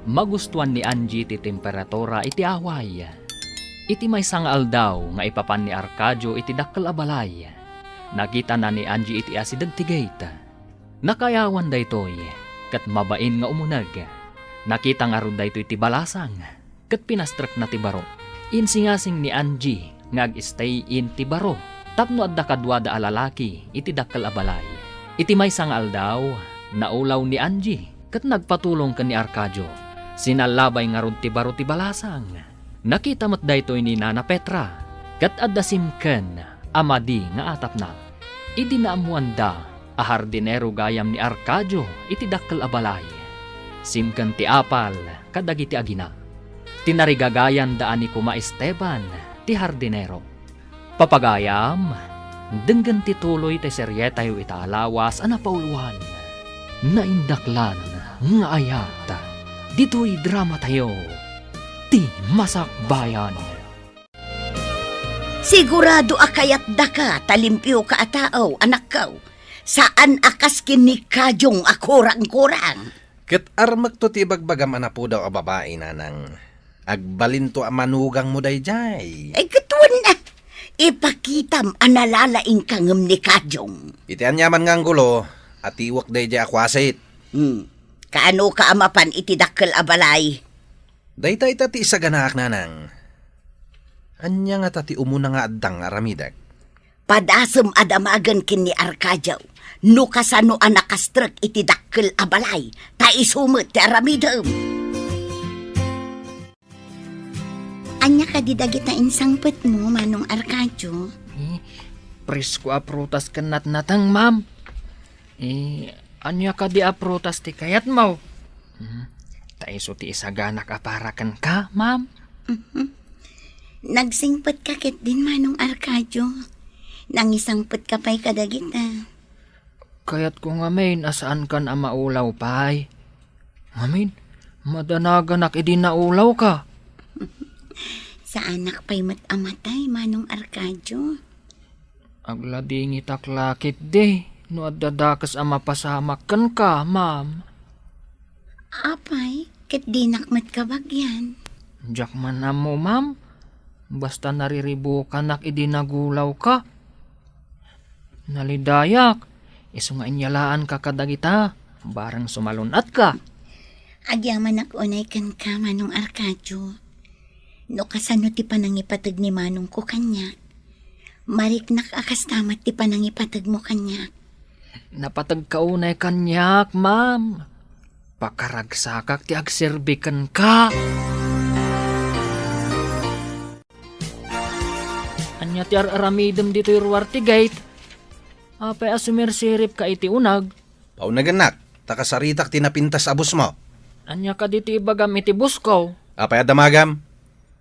magustuan ni Angie ti temperatura iti away. Iti maysa nga aldaw nga ipapan ni Arcadio iti dakkel a balay, nakitana ni Angie iti asideg ti gate. Nakaayawan daytoy, ket mabain nga umuneg. Nakita ngarud daytoy ti balasang, ket pinastrekna ti baro. Insingasing ni Angie nga ag-stay in ti baro tapno adda kaduada a lalaki iti dakkel a balay. Iti maysa nga aldaw, naulaw ni Angie ket nagpatulong ken ni Arcadio. Sinallabay ngarud ti baro ti balasang. Nakita met daytoy ni Nana Petra, ket adda simken a madi nga atapna. Idi naammoanda a hardinero gayam ni Arcadio iti dakkel a balay, simken ti apal kadagiti agina. Tinarigagayanda a ni Kuma Esteban ti hardinero. Papagayam, denggen ti tuloy ti serietayo ita a lawas a napauloan, Naindaklan nga Ayat. Ditoy dramatayo, ti Masakbayan. Sigurado a kayatdaka ta limpioka a tao, anakko. Saan a kas ken ni Kajong a kurang-kurang. Ket armekto ti ibagbagam a napudaw a babai, nanang. Agbalinto a manugangmo daydiay. Ay, ket wen a, ipakitam a nalalaingka ngem ni Kajong. Iti aniaman nga anggulo, atiwek daydiay a kuasit. Hmm. Kaanoka a mapan iti dakkel a balay? Dayta ita ti isaganaak, nanang. Ania ngata ti umuna nga addang aramidek? Padasem a damagen ken ni Arcadio no kasano a nakastrek iti dakkel a balay, ta isu met ti aramidem. Ania kadi dagita insangpetmo, Manong Arcadio? Eh, presko a prutas ken natnateng, ma'am. Eh, ania kadi a prutas ti kayatmo? Hmm, ta isu ti isaganak a para kenka, ma'am. Nagsingpetka ketdin, Manong Arcadio. Nangisangpetka pay kadagita. Kayatko ngamin a saankan a maulaw pay. Ngamin, madanaganak idi naulawka. Saanak pay met a matay, Manong Arcadio. Agladingitak la ketdi no adda dakes a mapasamak kenka, ma'am. Apay, ket dinak met kabagian. Diak man ammo, ma'am. Basta nariribukanak idi nagulawka. Nalidayak, isu nga inyalaanka kadagita, bareng sumalun-atka. Agyamanak unay kenka, Manong Arcadio. No kasano ti panangipateg ni manongko kaniak, mariknak a kasta met ti panangipategmo kaniak. Napategka unay kaniak, ma'am. Pakaragsakak ti agserbi kenka. Ania ti ar-aramidem ditoy ruar ti gate? Apay a sumirsiripka iti uneg? Paunegennak, ta kasaritak ti napintas a bossmo. Ania kadi ti ibagam iti bossko? Apay a damagam?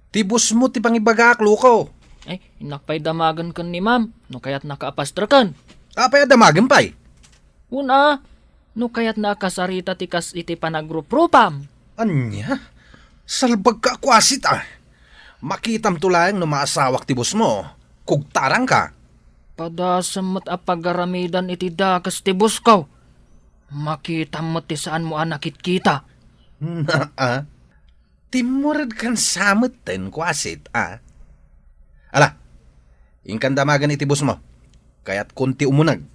Ti bossmo ti pangibagaak, loko. Ay, innak pay damagen ken ni ma'am, no kayatnaka a pastreken. Apay a damagem pay? Una, no kayatna a kasarita ti kas iti panagruprupam. Ania? Salbagka a kuasit, a. Makitamto laeng no maasawak ti bossmo. Kugtarangka. Padasem met a pagaramidan iti dakes ti bossko. Makitam met ti saanmo a nakitkita. Naa. Timmuredkan sa metten, kuasit, a. Ala, inkan damagen iti bossmo. Kayatkon ti umuneg.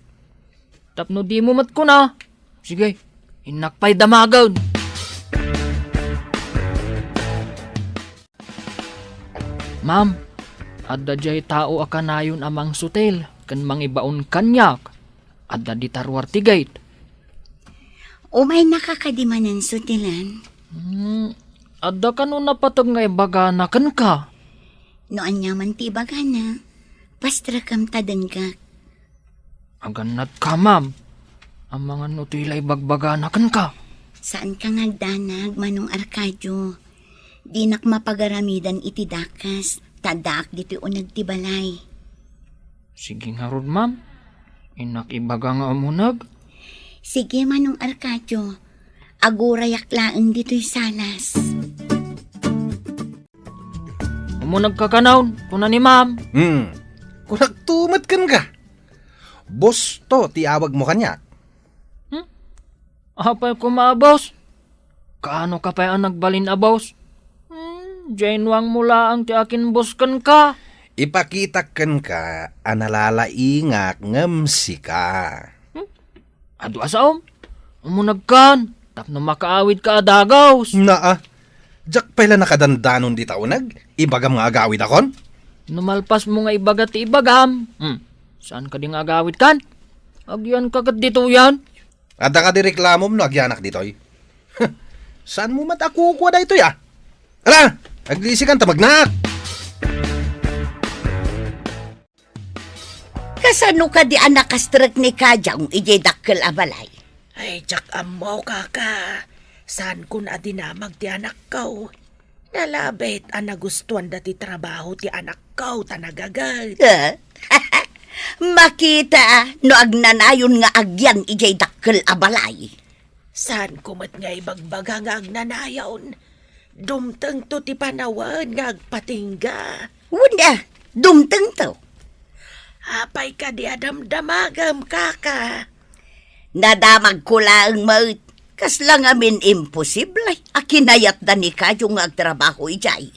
Tapno dimo met kuna. Sige, innak pay damagen. Ma'am, adda diay tao a kanayon a mangsutil ken mangibaon kaniak. Adda dita ruar ti gate. Umaynaka kadi manen sutilan? Hmm, adda kano napateg nga ibagana kenka? No aniaman ti ibagana, pastrekem ta denggak. Agannatka, ma'am. Amangan no toy la ibagbagana kenka. Saanka nga agdanag, Manong Arcadio. Dinak mapagaramidan iti dakes, ta addaak ditoy uneg ti balay. Sige ngarud, ma'am. Innak ibaga nga umuneg. Sige, Manong Arcadio. Agurayak laeng ditoy salas. Umunegka kano, kuna ni ma'am. Hmm. Kunakto met kenka. Boss to ti awagmo kaniak. Hmm? Apay koma a boss? Kaano ka pay a nagbalin a boss? Hmm, diay nuangmo laeng ti akin-boss kenka. Ipakitak kenka a nalalaingak ngem sika. Hmm? Adu a saom? Umunegkan, tapno makaawidka a dagus. Naa, diak pay la nakadandanon dita uneg, ibagam nga agawidakon? No malpasmo nga ibaga ti ibagam, hmm, saan kadi nga agawidkan? Agyanka ket ditoyen. Adda kadi reklamom no agyanak ditoy? Saanmo met a kukua daytoy, a? Ala, aglisikan ta magnaak. Kasano kadi a nakastrek ni Kajong idiay dakkel a balay? Ay, diak ammo, kaka. Saankon a dinamag ti anakko. Nalabit a nagustuanda ti trabaho ti anakko ta nagaget. Eh? Makita no agnanayon nga agyan idiay dakkel a balay. Saanko met nga ibagbaga nga agnanayon. Dumtengto ti panawen nga agpatingga. Wen a, dumtengto. Apay kadi a damdamagem, kaka? Nadamagko laeng met. Kasla ngamin imposible a kinayatda ni Kayo nga agtrabaho idiay.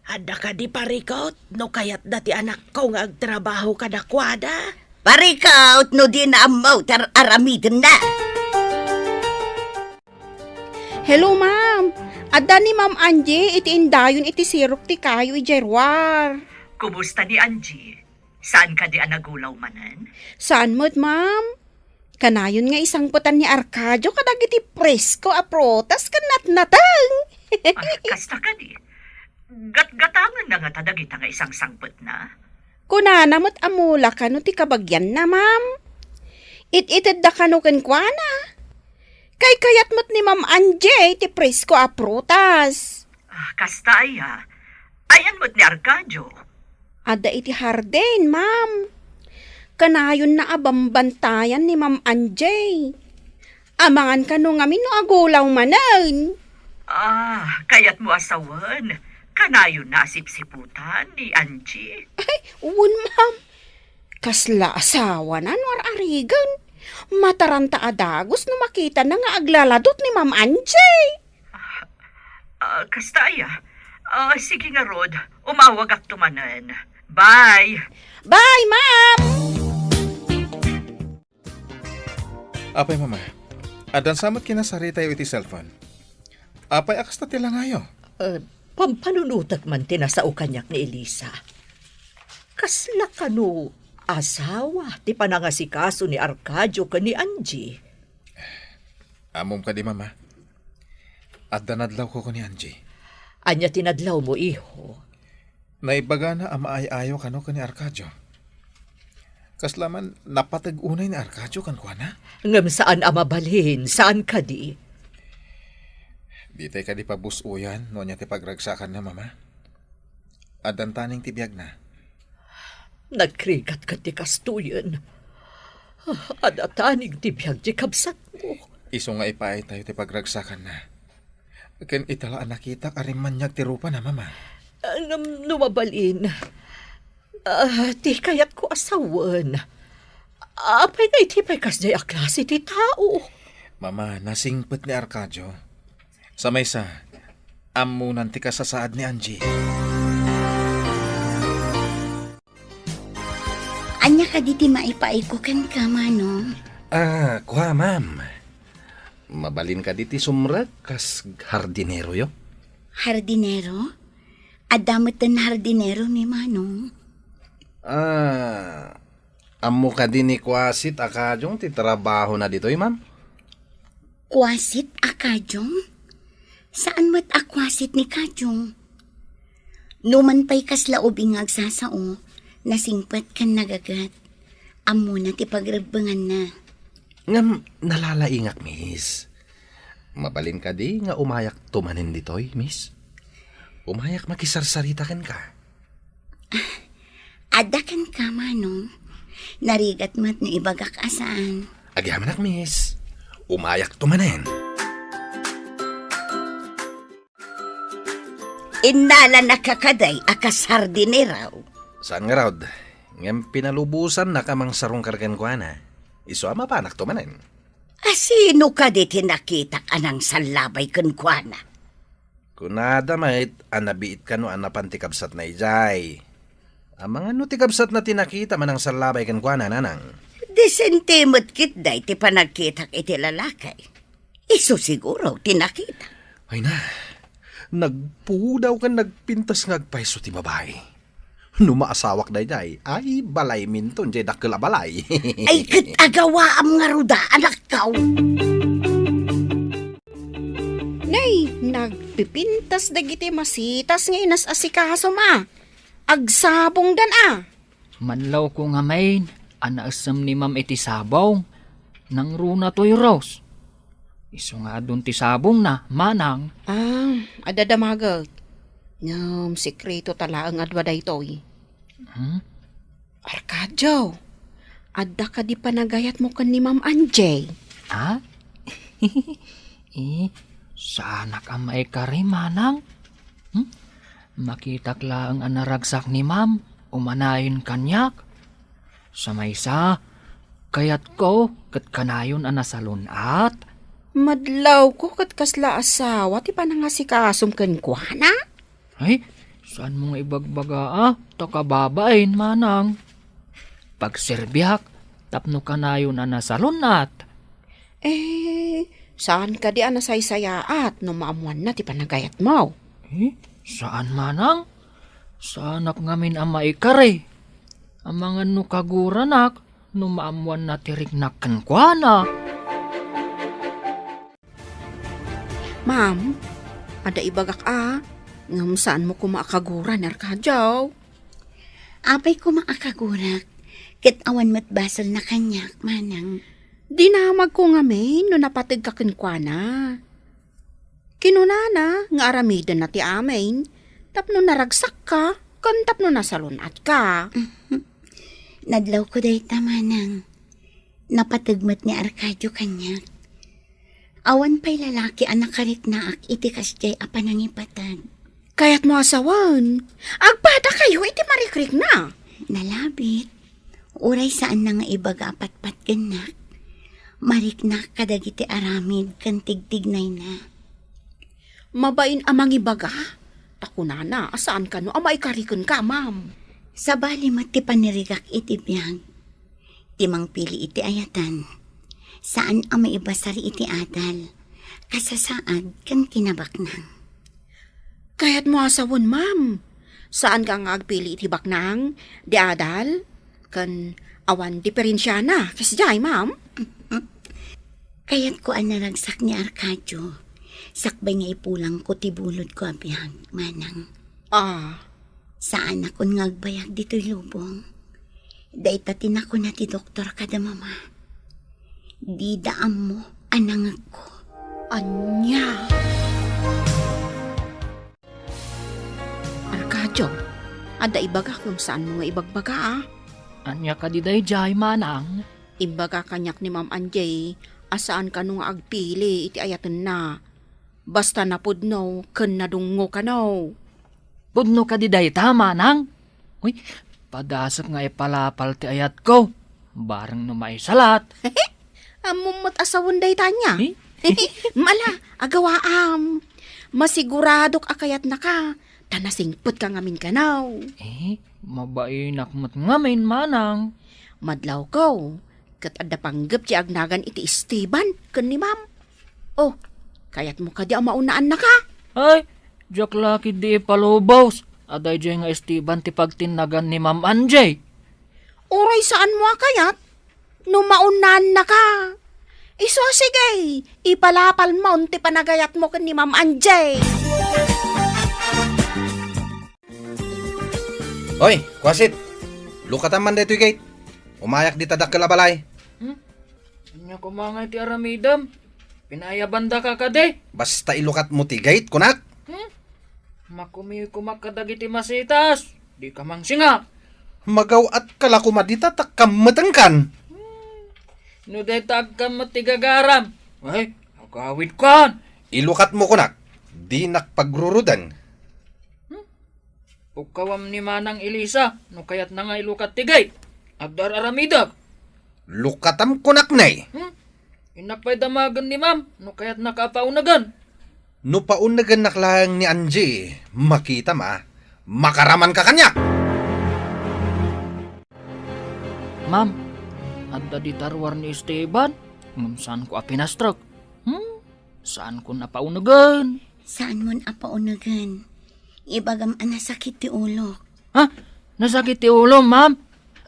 Adda kadi parikut no kayatda ti anakko nga agtrabaho kadakuada? Parikut no dina ammo ti ar-, aramidenna. Hello, ma'am. Adda ni Ma'am Angie iti indayon iti sirok ti kayo idiay ruar. Kumusta ni Angie? Saan kadi a nagulaw manen? Saan met, ma'am? Kanayon nga isangpetan ni Arcadio kadagiti presko a prutas ken natnateng. Ah, kasta kadi? Gatgatangenna ngata dagita nga isangsangpetna? Kunana met a mula kano ti kabagianna, ma'am. It-itedda kano kenkuana. Kaykayat met ni Ma'am Angie ti presko a prutas. Ah, kasta aya. Ayan met ni Arcadio? Adda iti hardin, ma'am. Kanayonna a bambantayan ni Ma'am Angie. Amangan kano ngamin no agulaw manen. Ah, kayatmo a sawen, kanayonna a sipsiputan ni Angie? Ay, wen, ma'am. Kasla asawana no ar-arigen. Mataranta a dagus no makitana nga aglaladut ni Ma'am Angie. Ah, kasta aya. Ah, sige ngarud, umawagakto manen. Bye! Bye, ma'am! Apay, Mama, addan sa met kinasaritayo iti cellphone? Apay a kasta ti langayo? Eh, pampanunotek man ti nasao kaniak ni Elisa. Kasla kano asawa ti panangasikaso ni Arcadio ken ni Angie? Ammom kadi, Mama? Adda nadlawko ken ni Angie. Ania ti nadlawmo, iho? Naibagana a maay-ayo kano ken ni Arcadio. Kasla man napateg unay ni Arcadio kenkuana? Ngem saan a mabalin, saan kadi? Ditay kadi pabus-oyan no ania ti pagragsakanna, Mama? Addan taning ti biagna. Nagrigat ket ti kastoyen. Adda taning ti biag ti kabsatmo. Isu nga ipaaytayo ti pagragsakanna. Ken ita la a nakitak a rimmaniag ti rupana, Mama. Ah, ngem no mabalin, ah, ti kayatko a sawen, apay nga iti pay kasdiay a klase ti tao? Mama, nasingpet ni Arcadio. Sa maysa, ammonan ti kasasaad ni Angie. Ania kadi ti maipaayko kenka, Manong? Ah, kua, ma'am. Mabalin kadi ti sumrek kas hardineroyo? Hardinero? Adda metten hardinero ni Manong? Ah, ammo kadi ni Kuasit a Kajong ti trabahona ditoy, ma'am? Kuasit a Kajong? Saan met a kuasit ni Kajong? Numan pay kasla ubing nga agsasao, nasingpet ken nagaget. Ammona ti pagrebbenganna. Ngem nalalaingak, miss. Mabalin kadi nga umayakto manen ditoy, miss? Umayak makisarsarita kenka. Adda kenka, Manong. Narigat met no ibagak a saan. Agyamanak, miss. Umayakto manen. Innalanaka kadi a kas hardinero? Saan ngarud, ngem pinalubosannak a mangsarungkar kenkuana. Isu a mapanakto manen. A sino kadi ti nakitak a nangsallabay kenkuana? Kunada met a nabiit kano a napan ti kabsatna idiay. Amangan no ti kabsatna ti nakita a nangsallabay kenkuana, nanang. Disente met ketdi ti panagkitak iti lalaki. Isu siguro ti nakita. Ay na, nagpudaw ken nagpintas nga agpayso ti babai. No maasawak daydiay, ay, balayminto, diay dakkel a balay. Ay, ket agawaam ngarud, anakko. Nay, nagpipintas dagiti masitas nga inas-asikasom a. Agsabongdan a. Manlawko ngamin a naessem ni Ma'am iti sabong. Nangruna toy Rose. Isu nga adun ti sabongna, manang. Ah, adda damaget. Ngem sekreto ta laeng adua daytoy. Hmm? Arcadio, adda kadi panagayatmo ken ni Ma'am Angie? Ha? Eh, saanak a maikari, manang? Hmm? Makitak laeng a naragsak ni Ma'am, umanayon kaniak. Sa maysa, kayatko ket kanayon a nasalun-at. Madlawko ket kasla asawa ti panangasikasom kenkuana? Ay, saanmo nga ibagbaga a ta kababain, manang. Pagserbiak tapno kanayon a nasalun-at. Eh, saan kadi a nasaysayaat no maammoanna ti panagayatmo? Eh, saan, manang. Saanak ngamin a maikari. Amangan no kaguranak no maammoanna ti riknak kenkuana. Ma'am, adda ibagak a, ngem saanmo koma a kagura ni Arcadio? Apay koma a kagurak, ket awan met basolna kaniak, manang. Dinamagko ngamin no napategka kenkuana. Kinunana nga aramidenna ti amin, Tapno naragsakka, ken tapno nasalun-atka. Nadlawko dayta, manang. Napateg met ni Arcadio kaniak. Awan pay lalaki a nakariknaak iti kasdiay a panangipateg. Kayatmo a sawen, agpadakayo iti marikrikna. Nalabit. Uray saanna nga ibaga a patpatgennak, mariknak kadagiti aramid ken tigtignayna. Mabain a mangibaga? Ta kunana a saan kano a maikarikenka, ma'am. Sabali met ti panirigak iti biag. Ti mangpili iti ayaten, saan a maibasar iti adal, kasasaad, ken kinabaknang. Kayatmo a sawen, ma'am. Saanka nga agpili iti baknang, di adal, ken awan diferensiana, kasdiay, ma'am? Kayatko a naragsak ni Arcadio, sakbay nga ipulangko ti bulodko a biag, manang. Ah. Saanakon nga agbayag ditoy lubong. Dayta ti nakuna ti doktor kada mama. Dida ammo a nangegko. Ania? Arcadio, adda ibagak ngem saanmo nga ibagbaga, a? Ania kadi daydiay, manang? Imbaga kaniak ni Ma'am Angie a saan kano nga agpili iti ayatenna. Basta napudno ken nadungngo kano. Pudno kadi dayta, manang? Uy, padasek nga ipalapal ti ayatko. Bareng no maisalat. Ammom met a sawen dayta nia. Eh? Ala, agawaam. Masiguradok a kayatnaka, ta nasingpetka ngamin kano. Eh, mabainak met ngamin, manang. Madlawko, ket adda panggep ti agnagan iti Esteban ken ni Ma'am. Oh, kayatmo kadi a maunaannaka? Ay, diak la ketdi ipalubos a daydiay nga Esteban ti pagtinnagan ni Ma'am Angie. Uray saanmo a kayat no maunaannaka. Isu, sige, ipalapalmon ti panagayatmo ken ni Ma'am Angie. Oy, kuasit! Lukatam man daytoy gate. Umayak dita dakkel a balay. Hmm? Ania koma ngay ti aramidem? Pinaayabandaka kadi? Basta ilukatmo ti gate, kunak. Hmm? Makumiw koma kadagiti masitas. Dika mangsinga. Magaw-atka la koma dita ta kammetenkan. Hmm. No dayta agkammet ti gagaram. Ay, agawidkan. Ilukatmo kunak. Dinak pagruruden. Hmm? Pukkawam ni Manang Elisa, no kayatna nga ilukat ti gate. Agdar-aramidek. Lukatam kunak, nay. Hmm? Innak pay damagen ni Ma'am, no kayatnaka a paunegen. No paunegennak laeng ni Angie, makitam a, makaramanka kaniak. Ma'am, adda dita ruar ni Esteban, ngem saanko a pinastrek. Hmm? Saankon a paunegen. Saanmon a paunegen. Ibagam a nasakit ti ulok. Ha? Nasakit ti ulom, ma'am?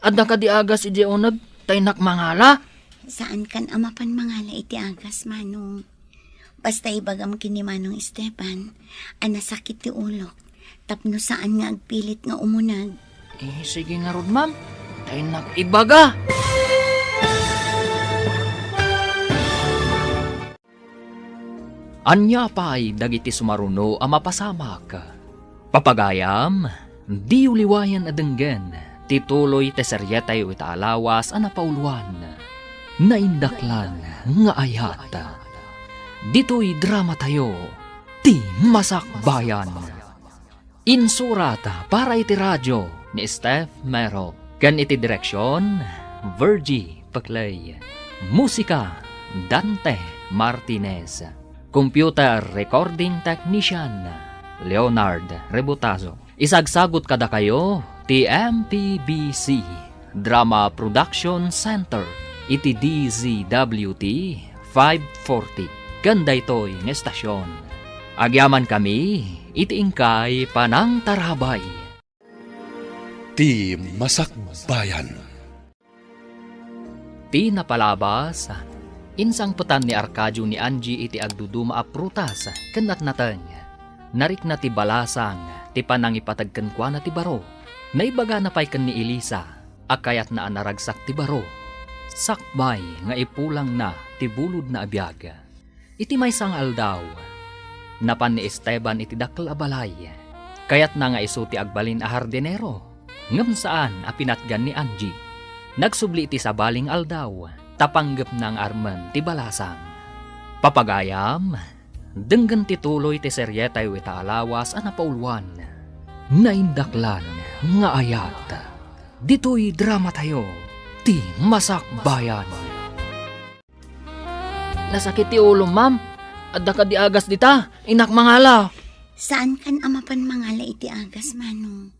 Adda kadi agas idiay uneg ta innak mangala? Saankan a mapan mangala iti agas, Manong. Basta ibagam ken ni Manong Esteban a nasakit ti ulok tapno saan nga agpilit nga umuneg. Eh, sige ngarud, ma'am. Ta innak ibaga. Ania pay dagiti sumaruno a mapasamak? Papagayam, diyo liwayan a denggen ti tuloy ti serietayo ita a lawas a napauloan, Naindaklan nga Ayat. Ditoy dramatayo, ti Masakbayan. Insurat para iti radio ni Steph Mero, ken iti direksion, Virgie Peclay. Musika, Dante Martinez. Computer recording technician, Leonard Rebutazo. Isagsagut kadakayo ti M P B C Drama Production Center iti D Z W T five forty ken daytoy nga estasion. Agyamankami iti inkay panangtarabay. Ti Masakbayan. Ti napalabas, insangpetan ni Arcadio ni Angie iti agduduma a prutas ken natnateng. Narikna ti balasang ti panangipateg kenkuana ti baro. Naibagana pay ken ni Elisa a kayatna a naragsak ti baro, sakbay nga ipulangna ti bulodna a biag. Iti maysa nga aldaw, napan ni Esteban iti dakkel a balay. Kayatna nga isu ti agbalin a hardinero, ngem saan a pinatgan ni Angie. Nagsubli iti sabali nga aldaw, ta panggepna nga armen ti balasang. Papagayam, denggen ti tuloy ti serietayo ita a lawas a napauluan, Naindaklan nga Ayat. Ditoy dramatayo, ti Masakbayan. Nasakit ti ulom, ma'am. Adda kadi agas dita? Innak mangala. Saankan a mapan mangala iti agas, Manong.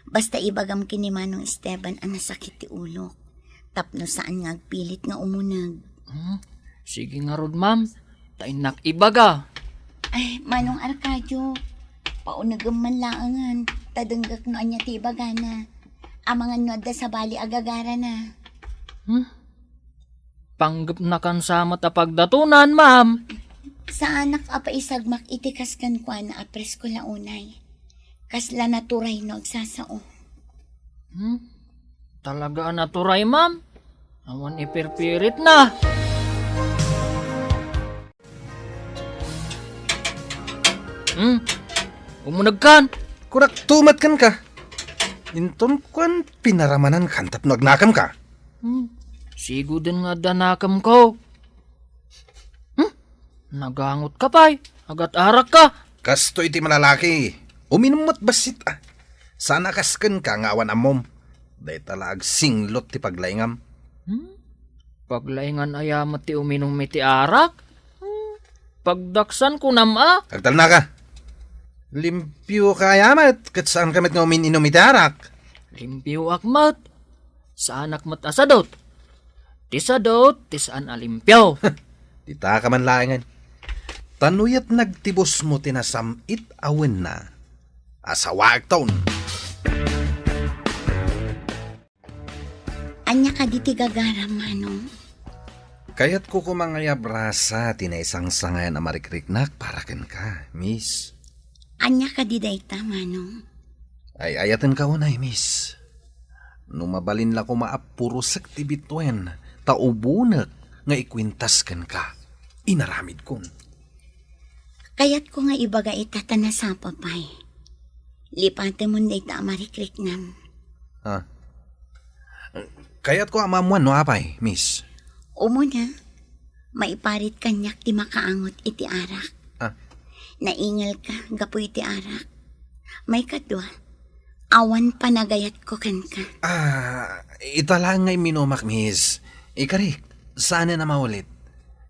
Basta ibagam ken ni Manong Esteban a nasakit ti ulok. Tapno saan nga agpilit nga umuneg. Hmm, sige ngarud, ma'am. Ta innak ibaga. Ay, Manong Arcadio, paunegem man laengen, ta denggek no ania ti ibagana. Amangan no adda sabali a gagarana. Hmm? Panggepnakan sa met a pagdatonan, ma'am. Saanak a paisagmak iti kas kenkuana a presko la unay. Kasla naturay no agsasao. Hmm? Talaga a naturay, ma'am? Awan ipirpiritna. Hmm? Umunegkan? Kunak tumat kenka. Inton kuan pinaramanankan tapno agnakem ka. Hmm? Siguden nga adda nakem ko. Hmm? Nagangot ka pay. Agat-arak ka. Kastoy ti malalaki. Uminum met bassit, a. Saan a kas kenka nga awan ammom. Dayta la agsinglot ti paglaingam. Hmm? Paglaingan aya met ti uminum iti arak? Hmm? Pagdaksan kunam a? Agtalna ka. Limpio ka aya met, ket saan ka met nga umin-inum iti arak? Limpioak met. Saanak met a sadut. Ti sadut, ti saan a limpio. Dita ka man laengen. Ta no yat nagtibusmo ti nasam-it a wenna, asawaekton. Ania kadi ti gagaram, Manong? Kayatko koma nga iabrasa ti naisangsangayan a marikriknak para kenka, Miss. Ania kadi dayta, Manong? Ay-ayatenka unay, Miss. No mabalin la koma a purosek ti bituen, ta ubonek nga ikuentas kenka, inaramidkon. Kayatko nga ibaga ita ta nasapa pay. Lipatemon dayta a marikriknam. Ah. Kayatko a maammuan no apay, Miss. Umuna, maiparit kaniak ti makaangot iti arak. Ah. Naingalka gapu iti arak. Maikadua, awan panagayatko kenka. Ah, ita laeng nga imminumak, Miss. Ikarik, saanen a maulit.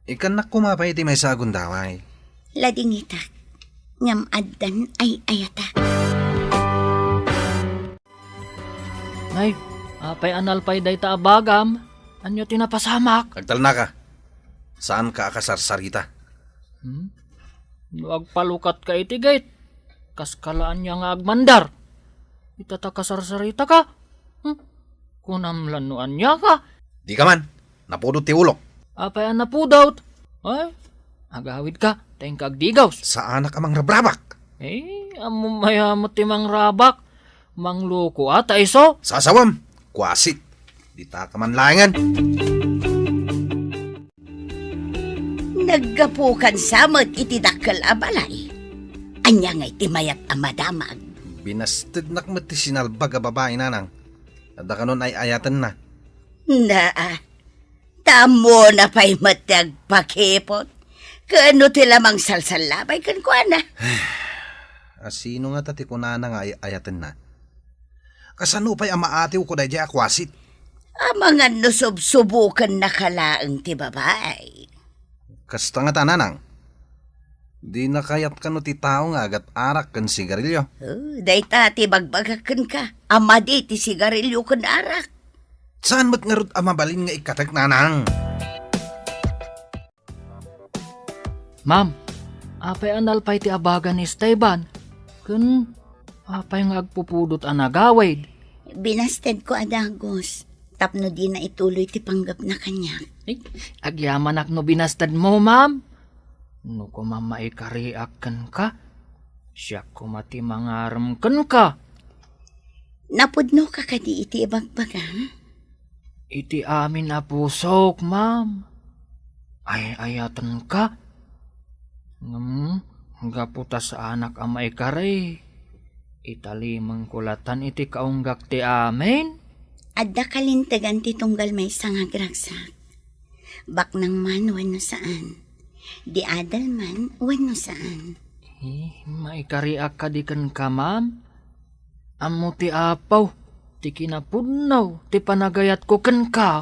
Ikkannak koma pay ti maysa a gundaway. Ladingitak, ngem addan ay-ayatak. Nay, apay a nalpay dayta a bagam? Ania ti napasamak? Agtalnaka. Saanka a kasarsarita. Hmm? No agpalukatka iti gate, kaska la ania nga agmandar? Ita ta kasarsaritaka? Hmm? Kunam la no aniaka? Dika man, napudot ti ulok. Apay a napudot? Ay, agawidka, ta inka agdigaws. Saanak a mangrabrabak. Eh, ammom aya met ti mangrabak. Mangloko a ta isu. Sasawem, kuasit. Dita ka man laengen. Naggapukan sa met iti dakkel a balay. Ania ngay ti mayat a madamag? Binastednak met ti sinalbag a babai, nanang. Adda kanon ay-ayatenna. Naa, ta ammona pay met ti agpakipot. Ken no ti la mangsalsallabay kenkuana. Asino ngata ti kunana nga ay-ayatenna? Kasano pay a maatiwko daydiay a kuasit? Amangan no subsubokennaka laeng ti babai. Kasta ngata, nanang. Dina kayat kano ti tao nga agat-arak ken sigarilyo. Oh, dayta ti bagbagak kenka, a madi ti sigarilyo ken arak. Saan met ngarud a mabalin nga ikkatek, nanang? Ma'am, apay a nalpay ti abaga ni Esteban? Ken apay nga agpupudot a nagawid? Binastedko a dagus tapno dina ituloy ti panggepna kaniak. Ay, agyamanak no binastedmo, ma'am. No koma maikariak kenka, siak koma ti mangarem kenka. Napudnoka kadi iti ibagbagam? Iti amin a pusok, ma'am. Ay-ayatenka. Ngem, gapu ta saanak a maikari, Italimengko latan iti kaunggak ti amin. Adda kalintegan ti tunggal maysa nga agragsak. Baknang man wenno saan. Di adal man wenno saan. Eh, maikariak kadi kenka, ma'am? Ammo ti Apo ti kinapudno ti panagayatko kenka.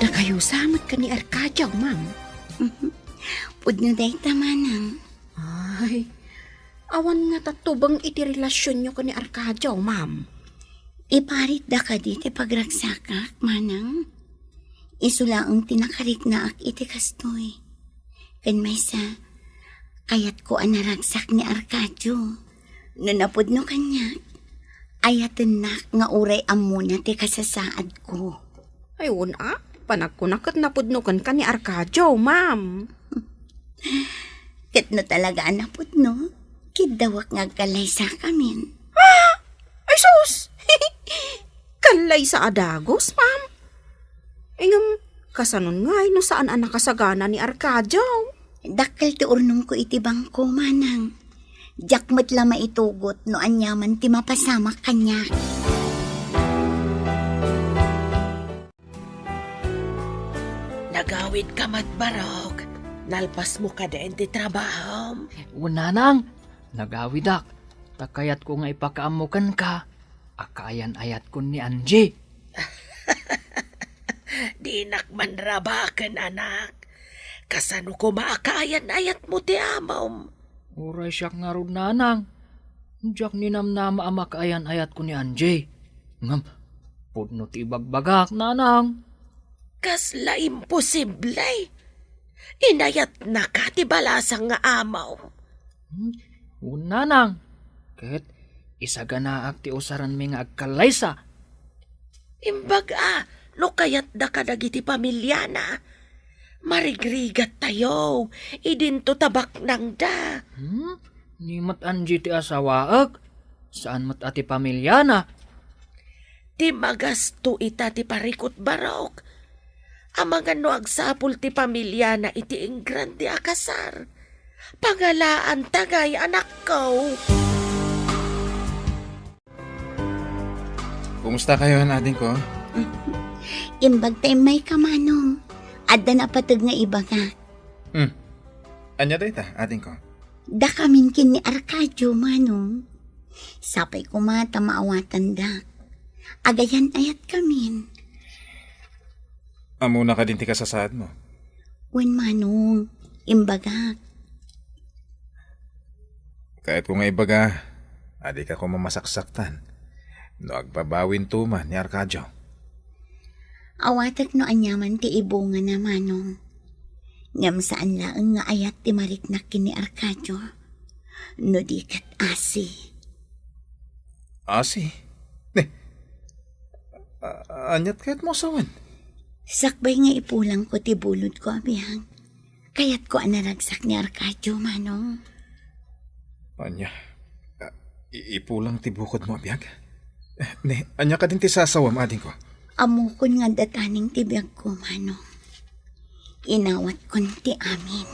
Dakayo sa met ken ni Arcadio, ma'am. Pudno dayta, manang. Ay, awan ngata tubeng iti relasionyo ken ni Arcadio, ma'am. Iparitda kadi ti pagragsakak, manang? Isu laeng ti nakariknaak iti kastoy. Ken maysa, kayatko a naragsak ni Arcadio. No napudno kaniak, ayatennak nga uray ammona ti kasasaadko. Ay, wen a, panagkuna ket napudno kenka ni Arcadio, ma'am. Ket no talaga a napudno, kiddawek nga agkallaysakamin. Ah! Ay, sus! Kallaysa a dagus, ma'am. Ngem, kasanon ngay no saan a nakasagana ni Arcadio? Dakkel ti urnongko iti bangko, manang. Diak met la maitugot no aniaman ti mapasamak kaniak. Nagawidka met, Barok. Nalpasmo kadi ti trabahom? Wen, nanang, nagawidak. Ta kayatko nga ipakaammo kenka a kaayan-ayatkon ni Angie. Dinak manrabaken, anak. Kasano koma a kaayan-ayatmo ti amom? Uray siak ngarud, nanang. Diak ninamnama a makaayan-ayatko ni Angie. Ngem, pudno ti ibagbagak, nanang. Kasla imposible! Inayatnaka ti balasang nga amom. Hmm? Wen, nanang. Ket isaganaak ti usaranmi nga agkallaysa. Imbag a, no kayatda kadagiti pamiliana, marigrigattayo, idinto ta baknangda. Hmm? Ni met Angie ti asawaek, saan met a ti pamiliana. Ti magasto ita ti parikut, Barok. Amangan no agsapul ti pamiliana iti ingrande a kasar. Pangalaanta ngay, anakko. Kumusta kayo, adingko? Imbag ta immayka, manong. Adda napateg nga ibaga. Hmm. Ania dayta, adingko? Dakamin ken ni Arcadio, manong. Sapay koma ta maawatandak. Agayan-ayatkamin. Ammona kadin ti kasasaadmo? Wen, manong, imbagak. Kayatko nga ibaga a dika koma masaksaktan no agbabawinto man ni Arcadio. Awatek no aniaman ti ibungana, manong. Ngem saan laeng nga ayat ti mariknak ken ni Arcadio. No di ket asi. Asi? Ne, a-, aniat kayatmo a sawen? Sakbay nga ipulangko ti bulodko a biag, kayatko a naragsak ni Arcadio, manong. Ania? A, i-, ipulang ti bukodmo a biag? Ne, ania kadin ti sasawem, adingko? Ammokon nga adda taning ti biagko, manong. Inawatkon ti amin.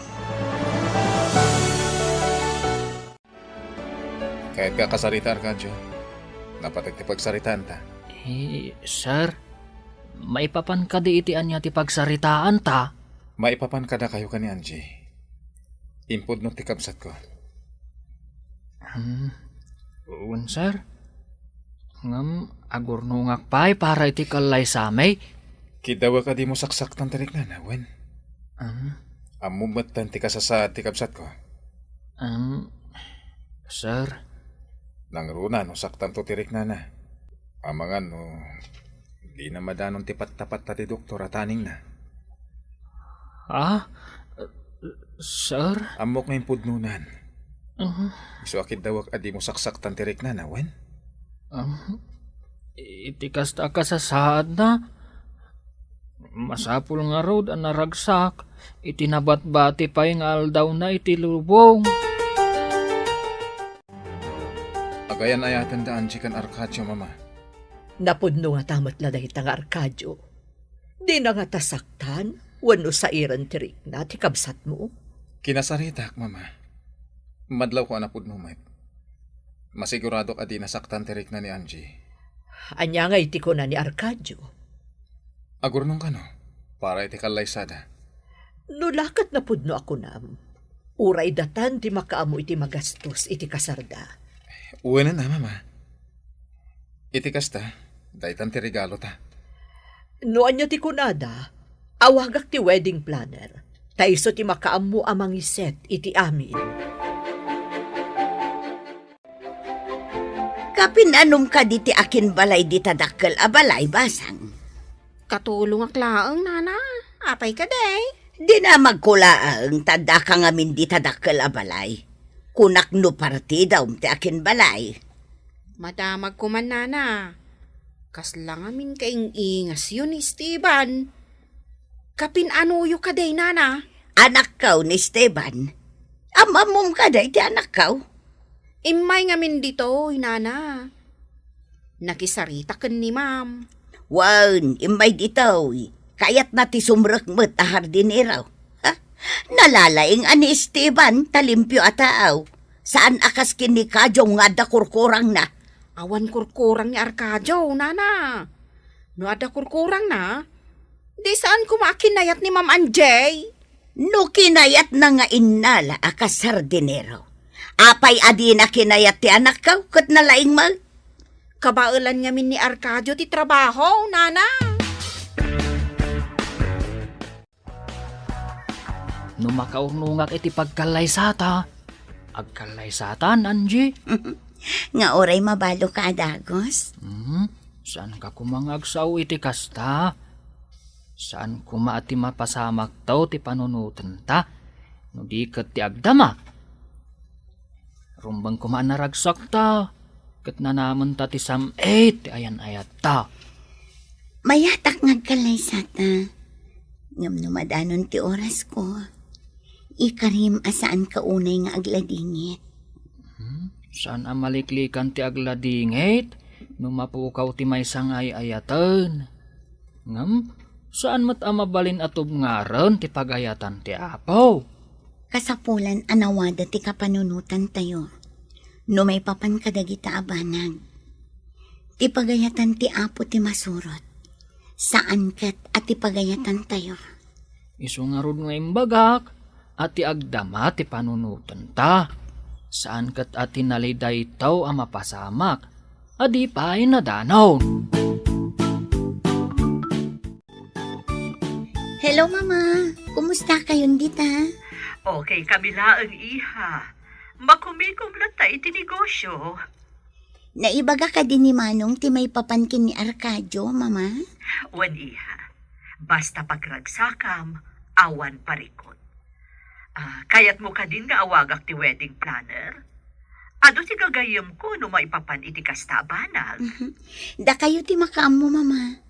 Kayatka a kasarita, Arcadio? Napateg ti pagsaritaanta. Eh, sir, maipapan kadi iti ania ti pagsaritaanta? Maipapan kadakayo ken ni Angie. Impudno ti kabsatko. Hmm, wen, sir. Ngem agurnongak pay para iti kallaysami. Kiddawek a dimo saksaktan ti riknana, wen? Hmm? Ammom metten ti kasasaad ti kabsatko. Em, sir. Nangruna no saktanto ti riknana. Amangan no dina madanon ti pattapatta ti doktor a taningna. Ah? Sir? Ammok nga impudnonan. Ah. Isu a kiddawek a dimo saksaktan ti riknana, wen? Ah, iti kasta a kasasaadna, masapul ngarud a naragsak iti nabatbati pay nga aldawna iti lubong. Agayan-ayaten da Angie ken Arcadio, Mama. Napudno ngata met la dayta nga Arcadio? Dina ngata saktan wenno sairen ti rikna ti kabsatmo? Kinasaritak, Mama. Madlawko a napudno met. Masiguradok a di nasaktan ti rikna ni Angie. Ania ngay ti kuna ni Arcadio? Agurnong kano, para iti kallaysada. No la ket napudno a kunam, uray datan ti makaammo iti magastos iti kasarda. Wen a, Mama. Iti kasta, daytan ti regalota. No ania ti kunada, awagak ti wedding planner. Ta isu ti makaammo a mangiset iti amin. Kapin-anom kadi ti akinbalay dita dakkel a balay, Basang? Katulongak laeng, Nana. Apay kadi? Dinamagko laeng ta addaka ngamin dita dakkel a balay. Kunak no partidam ti akinbalay. Madamagko man, Nana. Kasla ngamin kaing-ingasyo ni Esteban. Kapin-anoyo kadi, Nana? Anakkaw ni Esteban. Am-ammom kadi ti anakkaw? Immay ngamin ditoy, Nana. Nakisarita ken ni Ma'am. Wen, immay ditoy. Kayatna ti sumrek met a hardinero. Ha? Nalalaing a ni Esteban ta limpio a tao. Saan a kas ken ni Kajo nga adda kurkurangna. Awan kurkurang ni Arcadio, Nana. No adda kurkurangna, di saan koma a kinayat ni Ma'am Angie? No kinayatna nga innala a kas hardinero, apay a dina kinayat ti anakkaw ket nalaing met? Kabaelan ngamin ni Arcadio ti trabaho, Nana. No makaurnongak iti pagkallaysata, agkallaysatan, Angie? Nga uray mabalinka a dagus? Hmm, saanka koma nga agsao iti kasta? Saan koma a ti mapasamakto ti panunotenta no di ket ti agdama? Rumbeng koma a naragsakta, ket nanamenta ti sam-it ti ayan-ayatta. Mayatak nga agkallaysata. Ngem no madanon ti orasko, ikarim a saanka unay nga agladingit. Hmm? Saan a maliklikan ti agladingit no mapukaw ti maysa nga ay-ayaten. Ngem, saan met a mabalin a tubngaren ti pagayatan ti Apo. Kasapulan a nawada ti kapanunotantayo no maipapan kadagita a banag. Ti pagayatan ti Apo ti masurot, saan ket a ti pagayatantayo. Isu ngarud nga imbagak a ti agdama ti panunotenta, saan ket a ti nalidaytaw a mapasamak a di pay nadanon. Hello, Mama. Kumusta kayon dita? Okay kami laeng, iha. Makumikom latta iti negosyo. Naibaga kadi ni Manong ti maipapan ken ni Arcadio, Mama? Wen, iha. Basta pagragsakam, awan parikut. Ah, kayatmo kadin nga awagak ti wedding planner? Adu ti gagayyemko no maipapan iti kasta a banag. Mhm. Dakayo ti makaammo, Mama.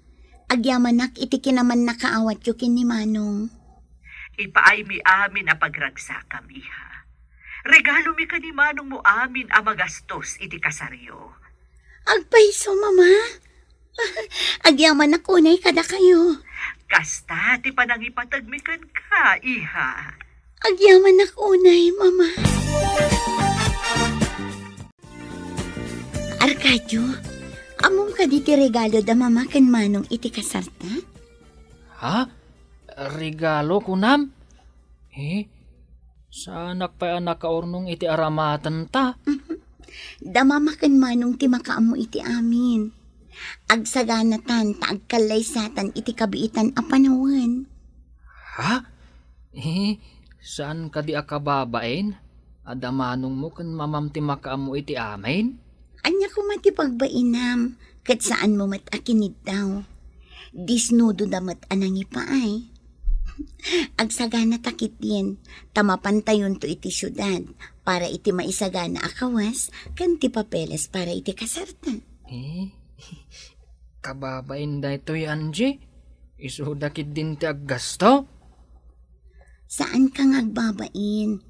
Agyamanak iti kinamannakaawatyo ken ni Manong. Ipaaymi amin a pagragsakam, iha. Regalomi ken ni Manongmo amin a magastos iti kasaryo. Agpayso, Mama. Agyamanak unay kadakayo. Kasta ti panangipategmi kenka, iha. Agyamanak unay, Mama. Arcadio, ammom kadi ti regalo da Mama ken Manong iti kasarta? Ha? Regalo, kunam? Eh, saanak pay a nakaurnong iti aramatenta? Da Mama ken Manong ti makaammo iti amin. Agsaganatan ta agkallaysatan iti kabiitan a panawen. Ha? Eh, saan kadi a kababain? Adda manongmo ken mamam ti makaammo iti amin? Ania koma ti pagbainam, ket saanmo met a kiniddaw. Disnudo da met a nangipaay. Agsagana ta ketdin, ta mapantayonto iti siudad para iti maisagana a kawes ken ti papeles para iti kasarta. Eh, kababain daytoy, Angie? Isuda ketdin ti aggasto? Saanka nga agbabain.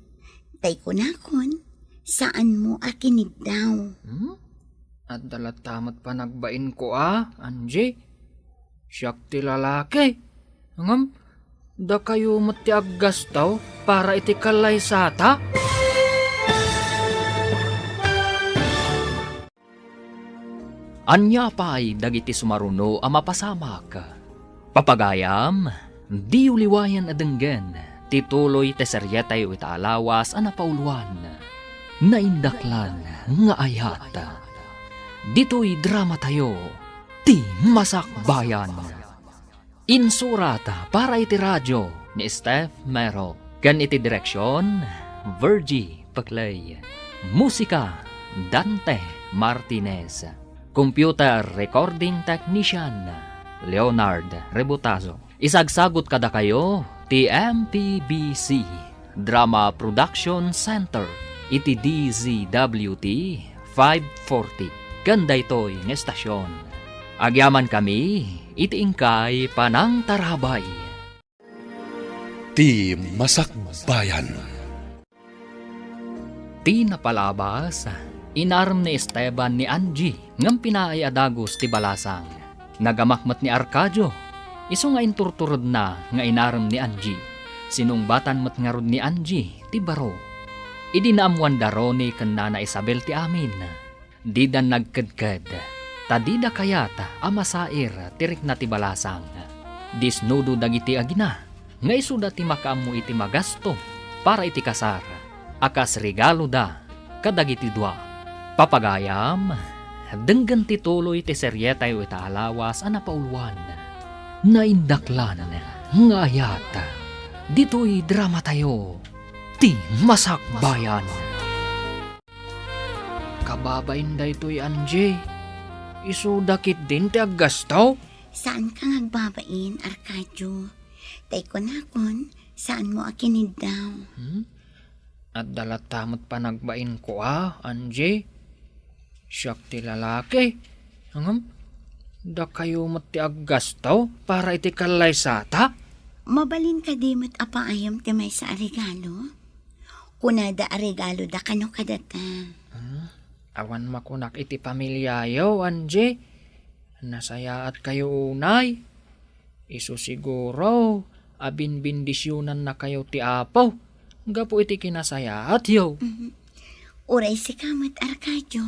Tay kunakon, saanmo a kiniddaw. Hmm? Adda latta met panagbainko a, Angie? Siak ti lalaki. Ngem, Dakayo met ti aggastaw para iti kallaysata? Ania pay dagiti sumaruno a mapasamak? Papagayam, diyo liwayan a denggen ti tuloy ti serietayo ita a lawas a napauluan, Naindaklan nga Ayat. Ditoy dramatayo, Ti Masakbayan. Insurat para iti radio ni Steph Mero ken iti direksion, Virgie Peclay. Musika, Dante Martinez. Computer recording technician, Leonard Rebutazo. Isagsagut kadakayo ti M P B C Drama Production Center iti D Z W T five forty ken daytoy nga estasion. Agyamankami iti inkay panangtarabay. Ti Masakbayan. Ti napalabas, inarem ni Esteban ni Angie ngem pinaay a dagus ti balasang. Nagamak met ni Arcadio, isu nga inturturedna nga inarem ni Angie. Sinungbatan met ngarud ni Angie ti baro. Idi naammuanda Ronnie ken Nana Isabel ti amin, dida nagkedked, ta dida kayat a masair ti rikna ti balasang. Disnudo dagiti agina nga isuda ti makaammo iti magasto para iti kasar a kas regaloda kadagiti dua. Papagayam, denggen ti tuloy ti serietayo ita a lawas a napauluan, Naindaklan nga Ayat. Ditoy dramatayo, Ti Masakbayan. Kababain daytoy, Angie. Isuda ketdin ti aggasto? Saanka nga agbabain, Arcadio. Tay kunakon, saanmo a kiniddaw. Hmm? Adda latta met panagbainko a, Angie. Siak ti lalaki. Ngem, dakayo met ti aggasto para iti kallaysata? Mabalin kadi met a paayam ti maysa a regalo? Kunada a regaloda kano kadata. Hmm? Awan makunak iti pamiliayo, Angie. Nasayaatkayo unay. Isu siguro a binbendisionannakayo ti Apo gapu iti kinasayaatyo. Mhm. Uray sika met, Arcadio,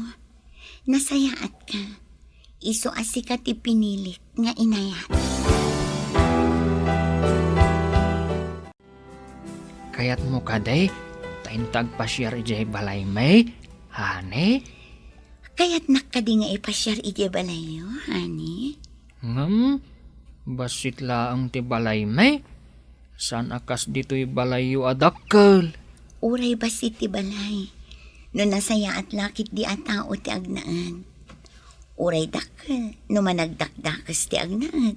nasayaatka. Isu a sika ti pinilik nga inayat. Kayatmo kadi ta inta agpasiar idiay balaymi, honey? Kayatnak kadi nga ipasiar idiay balayyo, honey? Ngem, bassit laeng ti balaymi. Saan a kas ditoy balayyo a dakkel. Uray bassit ti balay, no nasayaat la ketdi a tao ti agnaed. Uray dakkel, no managdakdakes ti agnaed.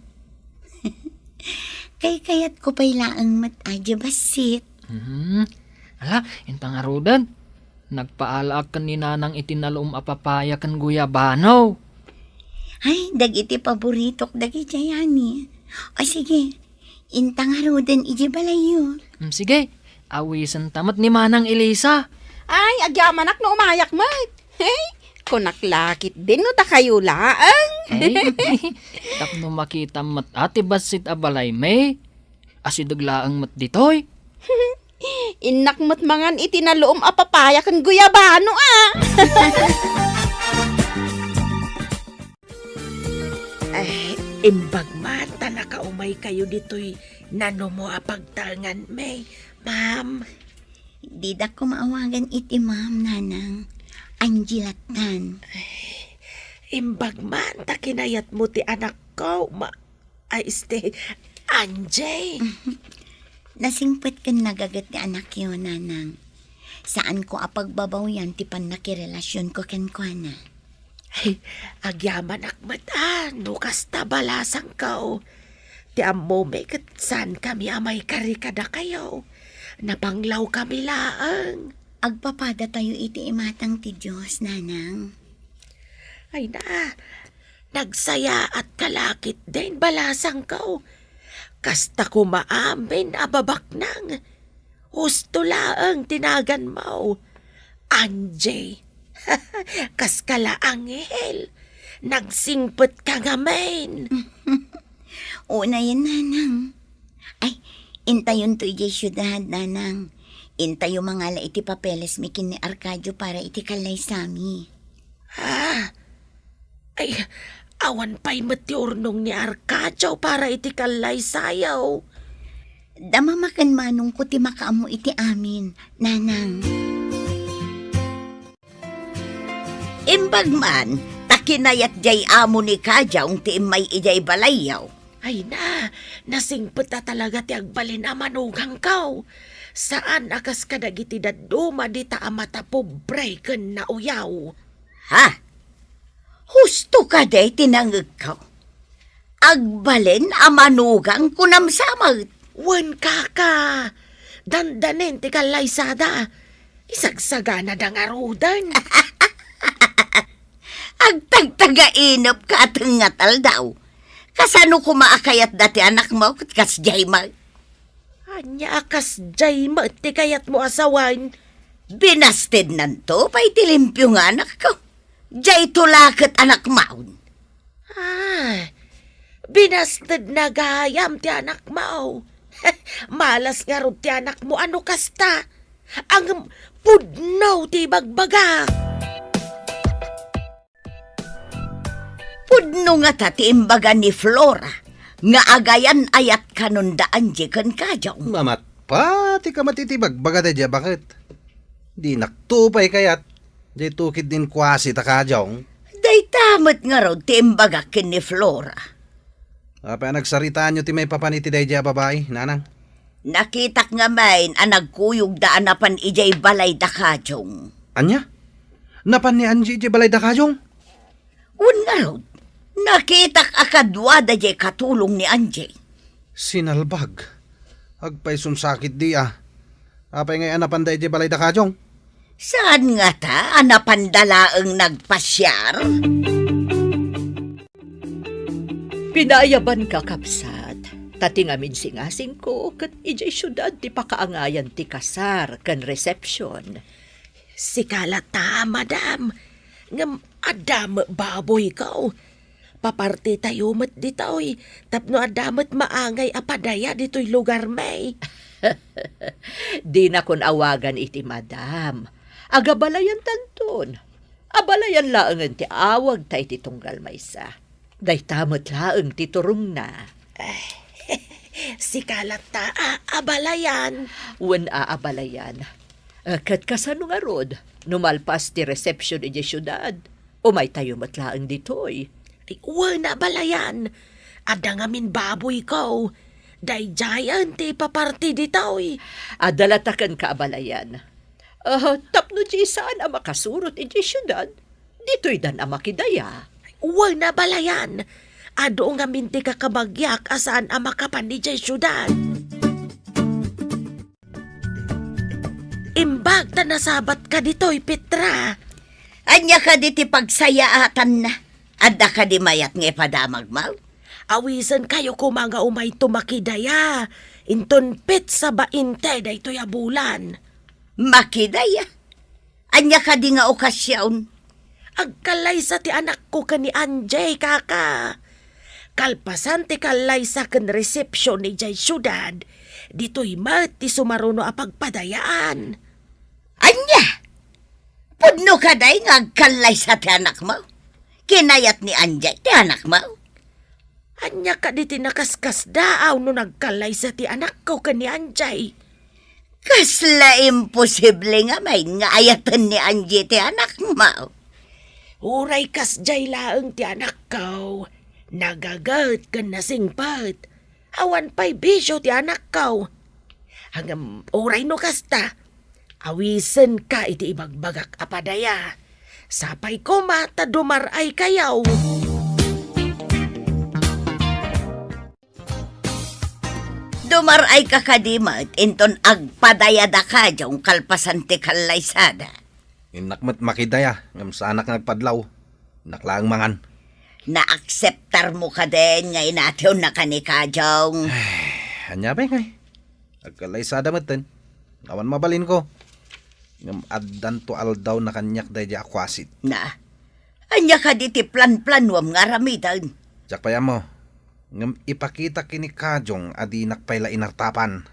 Kaykayatko pay laeng met a diay bassit. Mhm. Ala, inta ngaruden. Nagpaalaak ken ni Nanang iti naluom a papaya ken guyabano. Ay, dagiti paboritok dagidiay, honey. O sige, inta ngaruden idiay balayyo. Mm, sige, awisenta met ni Manang Elisa. Ay, agyamanak no umayak met. Hey, kunak la ketdin no dakayo laeng. Ay, tapno makitam met a ti bassit a balaymi. Asideg laeng met ditoy. Innak met mangan iti naluom a papaya ken guyabano a. Ay, imbag man ta nakaumaykayo ditoy nanumo a pagtaenganmi, ma'am. Didak koma awagan iti ma'am, Nanang. Angie lattan. Ay, imbag man ta kinayatmo ti anakko, ma-, Ay, este, Angie. Nasingpet ken nagaget ti anakyo, Nanang. Saanko a pagbabawyan ti pannakirelasionko kenkuana. Ay, agyamanak met a no kasta balasangko. Ti ammomi ket saankami a maikari kadakayo. Napanglawkami laeng. Agpapadatayo iti imatang ti Dios, Nanang. Ay na, nagsayaatka la ketdin balasangko. Kasta koma amin a babaknang. Husto laeng ti naganmo. Angie, kaska la anghel, nagsingpetka ngamin. Unayen, Nanang. Ay, Intayonto idiay siudad, Nanang. Intayo mangala iti papelesmi ken ni Arcadio para iti kallaysami. Ah, ay, awan pay met ti urnong ni Arcadio para iti kallaysayo. Damamaken manongko ti makaammo iti amin, Nanang. Imbag man, ta kinayat diay amo ni Kajong ti immay idiay balayyo. Ay na, nasingpet a talaga ti agbalin a manugangko. Saan a kas kadagiti dadduma dita a matapobre ken nauyaw. Ha? Husto kadi ti nangegko? Agbalin a manugang kunam sa met. Wen, kaka. Dandanin ti kallaysada. Isagsaganada ngaruden. Agtagtagainep ka a tengngat aldaw. Kasano koma a kayatda ti anakmo ket kasdiay met? Ania a kasdiay met ti kayatmo a sawen? Binastednanto pay ti limpio nga anakko. Diayto la ket anakmaon. Ah, binastedna gayam ti anakmo. Malas ngarud ti anakmo a no kasta. Ngem pudno ti ibagbagak. Pudno ngata ti imbaga ni Flora nga agayan-ayat kanon da Angie ken Kajong. Mamatpat ti kamat iti bagbaga daydiay a baket. Dinakto pay kayat, daytoy ketdin kuasi ta Kajong. Dayta met ngarud ti imbagak ken ni Flora. Apay a nagsaritaanyo ti maipapan iti daydiay a babai, Nanang? Nakitak ngamin a nagkuyogda a napan idiay balay da Kajong. Ania? Napan ni Angie idiay balay da Kajong? Wen ngarud, nakitak a kaduada diay katulong ni Angie. Sinalbag. Agpayson sakit di a. Apay ngay a napanda idiay balay da Kajong? Saan ngata a napanda laeng nagpasiar? Pinaayabanka, kabsat, ta ti ngamin singasingko ket idiay siudad ti pakaangayan ti kasar ken resepsion. Sika latta, madam, ngem adda met baboyko. Papartitayo met ditoy tapno adda met maangay a padaya ditoy lugarmi. Dinakon awagan iti madam. Agabalayantanton. Abalayan laengen ti awagta iti tunggal maysa. Dayta met laeng ti turongna. Eh, sika latta a abalayan. Wen a abalayan. Eh, ket kasano ngarud, no malpas ti resepsion idiay siudad? Umaytayo met laeng ditoy. Ay, wen a abalayan. Adda ngamin baboyko. Daydiayen ti paparti ditoy. Adda latta kenka abalayan. Ah, tapno di saan a makasurot idiay siudad, ditoydan a makidaya. Wen a abalayan. Adu ngamin ti kakabagiak a saan a makapan idiay siudad. Imbag ta nasabatka ditoy, Petra. Ania kadi ti pagsayaatanna? Adda kadi mayat nga ipadamagmo? Awisenkayo koma nga umayto makidaya. Inton petsa bainte daytoy a bulan. Makidaya? Ania kadi nga okasion? Agkallaysa ti anakko ken ni Angie, kaka. Kalpasan ti kallaysa ken resepsion idiay siudad, ditoy met ti sumaruno a pagpadayaan. Ania? Pudno kadi nga agkallaysa ti anakmo? Kinayat ni Angie ti anakmo? Ania kadi ti nakaskasdaaw no nagkallaysa ti anakko ken ni Angie? Kasla imposible ngamin nga ayaten ni Angie ti anakmo. Uray kasdiay laeng ti anakko, nagaget ken nasingpet. Awan pay bisio ti anakko. Ngem uray no kasta, awisenka iti ibagbagak a padaya. Sapay koma ta dumar-aykayo. Dumar-ayka kadi met inton agpadayada kadin kalpasan ti kallaysada. Innak met makidaya, ngem saanak nga agpadlaw. Innak laeng mangan. Naakseptarmo kadin nga inatiwennaka ni Kajong? Ay, ania pay ngay? Agkallaysada metten. Awan mabalinko. Ngem addanto aldaw na kaniak daydiay a kuasit. Na, ania kadi ti planplanuam nga aramiden? Diak pay ammo. Ngem ipakitak ken ni Kajong a dinak pay la inartapan.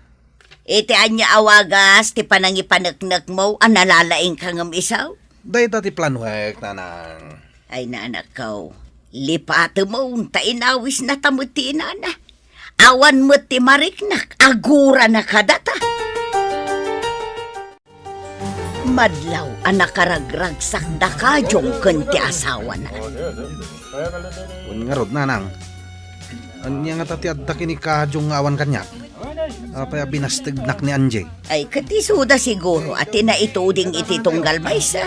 Iti ania a wagas ti panangipaneknekmo a nalalaingka ngem isu? Dayta ti planuek, nanang. Ay, nanakko, lipatemon ta inawisnata met ti inana. Awan met ti mariknak, agurana kadata. Madlaw a nakaragragsakda Kajong ken ti asawana. Wen ngarud, nanang. Ania ngata ti adda ken ni Kajong nga awan kaniak? Apay a binastegnak ni Angie? Ay, ket isuda siguro a ti naituding iti tunggal maysa.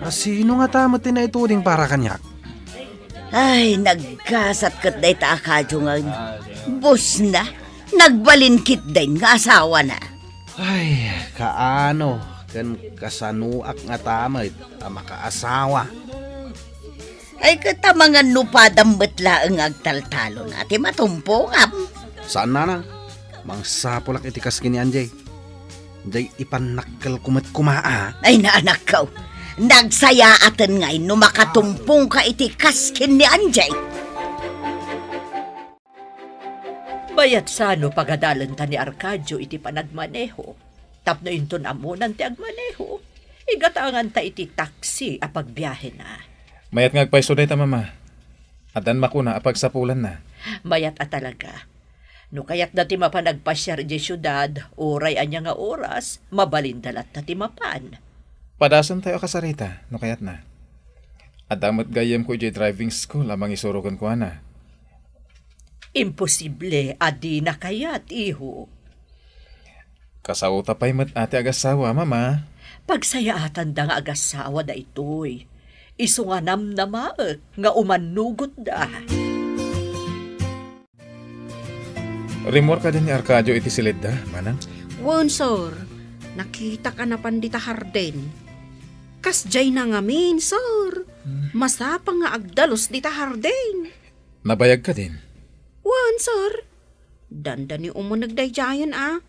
A sino ngata met ti naituding para kaniak? Ay, naggasat ket dayta a Kajong nga busna. Nagbalin ketdin nga asawana. Ay, kaano ken kasanoak ngata met a makaasawa? Ay, ket amangan no padam met laeng nga agtaltalon a ti matumpongam. Saan, nanang. Mangsapulak iti kas ken ni Angie. Jay ipannakkelko met koma, a. Ay, nanakko. Nagsayaaten ngay no makatumpongka iti kas ken ni Angie. Mayat sano pagadalenta ni Arcadio iti panagmaneho. Tapno inton ammonan ti agmaneho, igatanganta iti taksi a pagbiahena. Mayat nga agpayso dayta, Mama. Addan makuna a pagsapulanna. Mayat a talaga. No kayatda ti mapan agpasiar idiay siudad, uray ania nga oras, mabalinda latta ti mapan. Padasentayo a kasarita, no kayatna. Adda met gayyemko idiay driving school a mangisuro kenkuana. Imposible a dina kayat, iho. Kasaota pay met a ti agassawa, Mama. Pagsayaatanda nga agassawa daytoy. Isu nga namnamaek nga umannugotda. Rimmuar kadin ni Arcadio iti silidda, manang? Wen, sir. Nakitak a napan dita hardin. Kasdiayna ngamin, sir. Hmm. Masapang nga agdalus dita hardin. Nabayag kadin? Wen, sir. Dandani umuneg daydiayen a.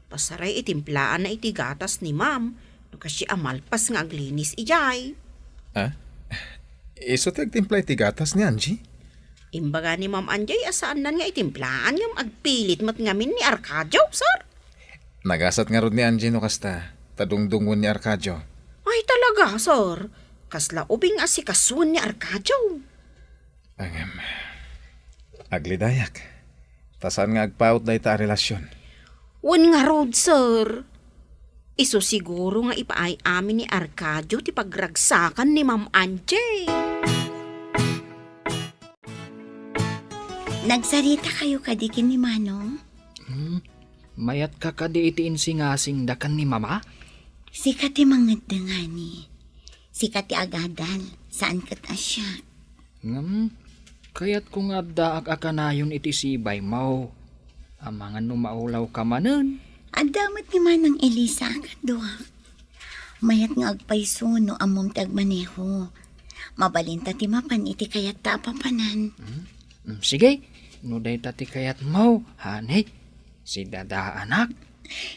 Pasaray itimplaan na iti gatas ni Ma'am no kasdi a malpas nga aglinis idiay. Ah? Isu ti agtimpla iti gatas ni Angie? Imbaga ni Ma'am Angie a saannan nga itimplaan ngem agpilit met ngamin ni Arcadio, sir. Nagasat ngarud ni Angie no kasta, ta dungdungngoen ni Arcadio. Ay, talaga, sir. Kasla ubing a sikasuen ni Arcadio. Ngem, aglidayak. Ta saan nga agpaut dayta a relasion? Wen ngarud, sir. Isu siguro nga ipaay amin ni Arcadio ti pagragsakan ni Ma'am Angie. Nagsarita kayo kadi ken ni Manong? Hmm, mayatka kadi iti insingasingda ken ni Mama? Sika ti mangeddengani. Sika ti agadal, saan ket a siak. Ngem, kayatko nga addaak a kanayon iti sibaymo. Amangan no maulawka manen. Adda met ni Manang Elisa a kaduak. Mayat nga agpayso no ammom ti agmaneho. Mabalinta ti mapan iti kayatta a papanan. Hmm? Hmm, sige, no dayta ti kayatmo, honey. Si dadaanak.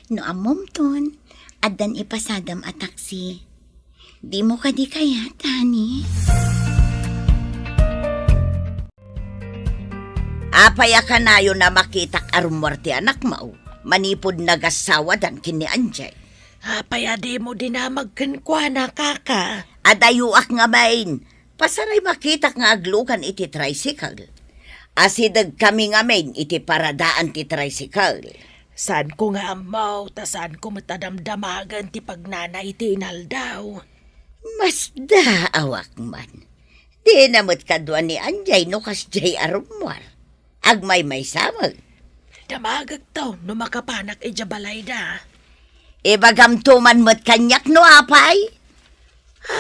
No ammom ton, addan ipasadam a taksi. Dimo kadi kayat, honey? Apay a kanayon a makitak a rummuar ti anakmo, manipud nagassawadan ken ni Angie? Apay a dimo dinamag kenkuana, kaka? Adayoak ngamin. Pasaray makitak nga aglugan iti tricycle. Asidegkami ngamin iti paradaan ti tricycle. Saanko nga ammo, ta saanko met a damdamagen ti pagnana iti inaldaw. Masdaawak man. Dina met kadua ni Angie no kasdiay a rummuar. Agmaymaysa met. Damagekto no makapanak idiay balayda. Ibagamto man met kaniak no apay?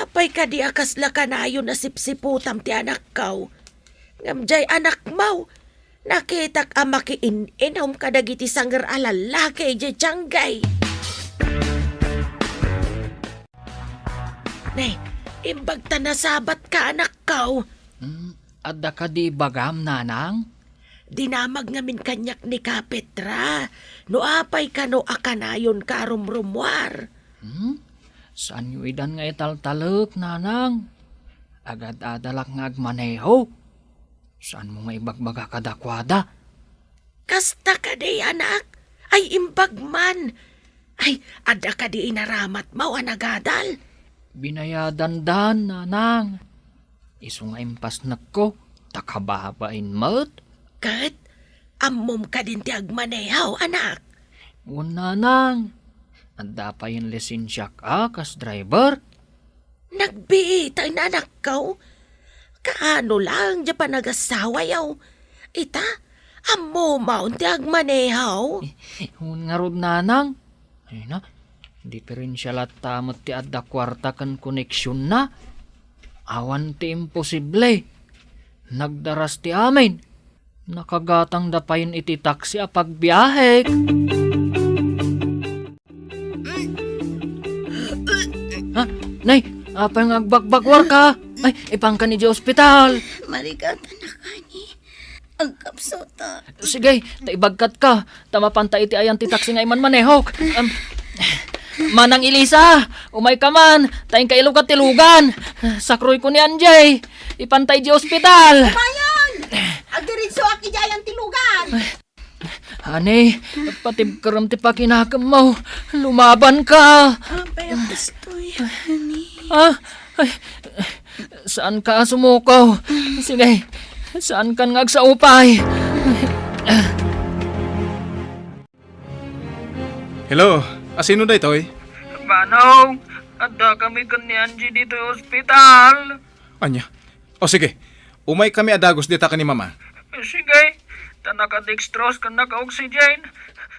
Apay kadi a kasla kanayon a sipsiputam ti anakko? Ngem diay anakmo, nakitak a makiin-inum kadagiti sanger a lallaki idiay tianggay. Ne, imbag ta nasabatka, anakko. Hmm, adda kadi ibagam, nanang? Dinamag ngamin kaniak ni Kapetra, no apay kano a kanayonka a rumrumuar. Hmm? Saanyo idan nga italtalek, nanang? Agad-adalak nga agmaneho. Saanmo nga ibagbaga kadakuada? Kasta kadi, anak? Ay, imbag man. Ay, adda kadi inaramatmo a nagadal? Binayadandan, nanang. Isu nga impasnekko, ta kababain met. Ket, ammom kadin ti agmaneho, anak? Wen, nanang. Adda payen lisensiak a kas driver. Nagbiit, anakko. Kaano laeng diay panagasawayo? Ita, ammom ti agmaneho? Wen ngarud, nanang. Ay na, diferensia latta met ti adda kuarta ken koneksionna. Awan ti imposible. Nagdaras ti amin. Nakagatangda payen iti taksi a pagbiahek. Ha? Nay, apay nga agbakbakwarka? Ay, ipanka idiay ospital. Marigatan a kani. Agkapsutan. Sige, ta ibagkatka, ta mapanta iti ayan ti taksi nga imanmanehok. Am, Manang Elisa, umayka man, ta inka ilugat ti lugan. Sakroyko ni Angie, ipanta idiay ospital. Umayon! Agdiritsoak idiay ayan ti lugan. Ani, patibkerem ti pakinakemmo. Lumabanka. Apay a kastoy, honey? Ah, ay, saanka a sumuko. Sige, saankan nga agsaupay. Hello, asino daytoy? Manong, adda kami ken ni Angie ditoy ospital. Ania? O sige, umay kami a dagus dita ken ni Mama. Sige, ta naka-dextrose ken naka-oxygen.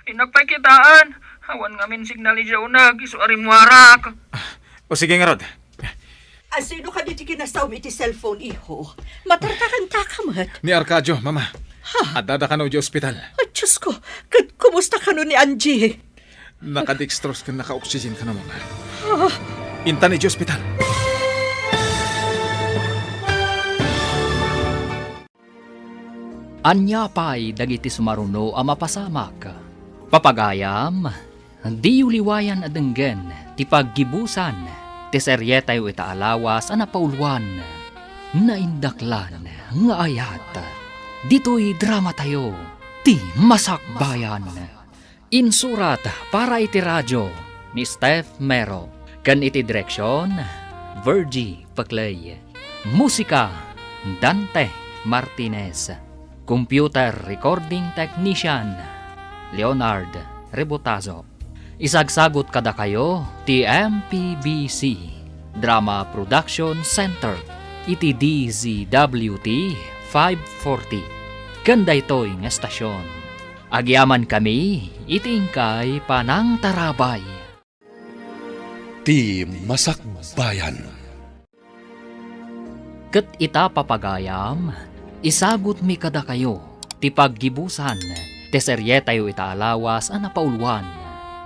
Innak pay kitaen. Awan ngamin signal idiay uneg, isu a rimmuarak. O sige ngarud. Asino kadi ti kinasawem iti cellphone, iho? Matartarantaka met. Ni Arcadio, Mama. Ha? Addada kano idiay ospital. Ay, Diyos ko, ket kumusta kano ni Angie? Naka-dextrose ken naka-oxygen kano, Mama. Ah. Intan idiay ospital. Ania pay dagiti sumaruno a mapasamak? Papagayam, diyo liwayan a denggen ti paggibusan ti serietayo ita a lawas a napauluan, Naindaklan nga Ayat. Ditoy dramatayo, ti Masakbayan. Insurat para iti radio ni Steph Mero, ken iti direksion, Virgie Peclay. Musika, Dante Martinez. Computer recording technician, Leonard Rebotazo. Isagsagut kadakayo ti M P B C Drama Production Center iti D Z W T five forty. Ken daytoy nga estasion, agyamankami iti inkay panangtarabay. Ti Masakbayan. Ket ita, papagayam, isagutmi kadakayo ti paggibusan ti serietayo ita a lawas a napauluan,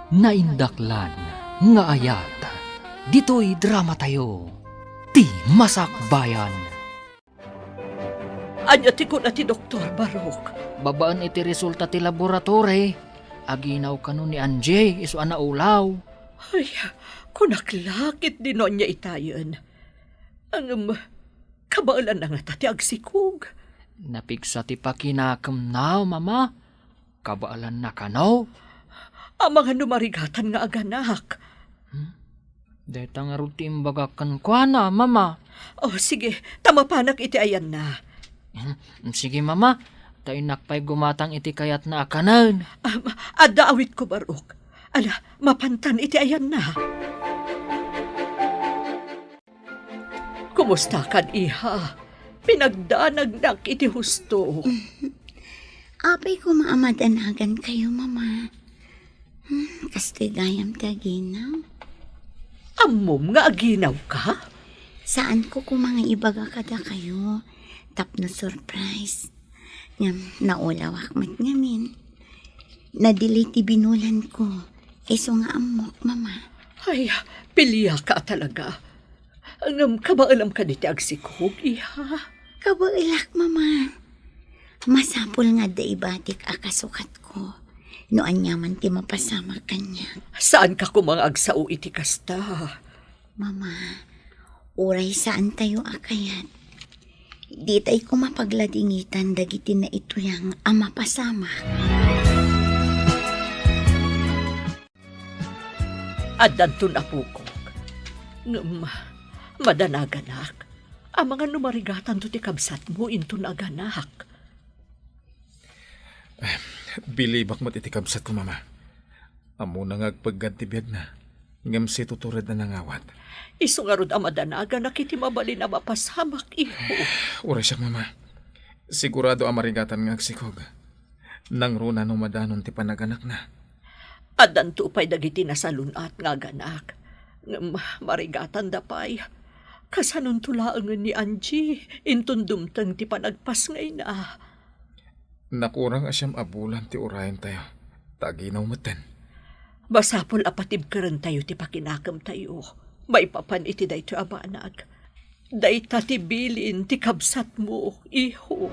Naindaklan nga Ayat. Ditoy dramatayo, ti Masakbayan. Ania ti kuna ti doktor, Barok? Babaen iti resulta ti laboratory, aginaw kano ni Angie isu a naulaw. Ay, kunak la ket no ania itayen. Ngem, kabaelanna ngata ti agsikog? Napigsa ti pakinakemna, Mama. Kabaelanna kano? Amangan no marigatan nga aganak. Hmm? Dayta ngarud ti imbagak kenkuana, Mama. Oh, sige, ta mapanak iti ayanna. Hmm, sige, Mama. Ta innak pay gumatang iti kayatna a kanen. Am, adda awitko, Barok. Ala, mapantan iti ayanna. Kumustakan, iha? Pinagdanagnak iti husto. Apay koma a madanagan kayo, Mama? Hmm, kastoy gayam ti aginaw. Ammom nga aginaw ka? Saan ko koma nga ibaga kada kayo. Tapno surprise. Ngem naulawak met ngamin. Nadelay ti binulan ko. Isu nga ammok, Mama. Ay, piliaka talaga. Ngem kabaelam kadi ti agsikog, iha? Kabaelak, Mama. Masapul nga adda ibatik a kasukatko no aniaman ti mapasamak kaniak. Saanka koma nga agsao iti kasta? Mama, uray saantayo a kayat, Ditay koma pagladingitan dagiti naituyang a mapasamak. Addanton, apokok. Ngem, madanaganak. Amangan no marigatanto ti kabsatmo inton aganak. Bilibak met iti kabsatko, Mama. Ammona nga agpeggad ti biagna, ngem situtured a nangawat. Isu ngarud a madanaganak iti mabalin a mapasamak, iho. Uray siak, Mama. Sigurado a marigatan nga agsikog. Nangruna no madanon ti panaganakna. Addanto pay dagiti nasalun-at nga aganak. Ngem marigatanda pay. Kasanonto laengen ni Angie inton dumteng ti panagpasngayna? Nakurang a siam a bulan ti urayentayo, ta aginaw metten. Masapul a patibkerentayo ti pakinakemtayo maipapan iti daytoy a banag. Dayta ti bilin ti kabsatmo, iho.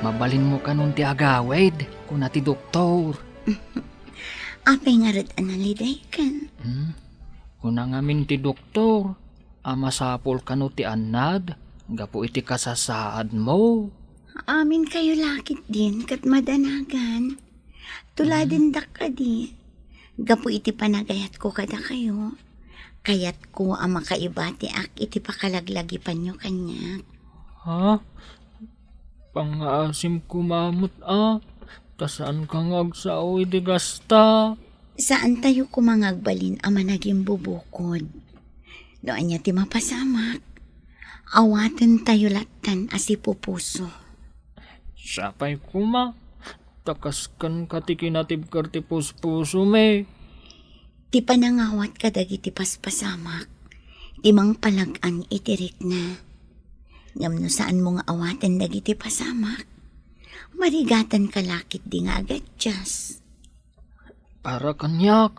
Mabalinmo kanon ti agawid, kuna ti doktor. Apay ngarud a nalidaykan? Hmm? Kuna ngamin ti doktor, a masapul kano ti annad gapu iti kasasaadmo. Aminkayo la ketdin ket madanagan. Tuladendak kadi. Gapu iti panagayatko kadakayo, kayatko a makaibatiak iti pakalaglagipanyo kaniak. Ha? Pangngaasim koma met a, ta saanka nga agsao iti kasta. Saantayo koma nga agbalin a managimbubukod. No ania ti mapasamak, awatentayo lattan a sipupuso. Sapay koma, ta kaskenka ti kinatibker ti puspusomi. Ti panangawat kadagiti paspasamak, ti mangpalag-an iti rikna. Ngem no saanmo nga awaten dagiti pasamak, marigatanka la ketdi nga agadias. Para kaniak,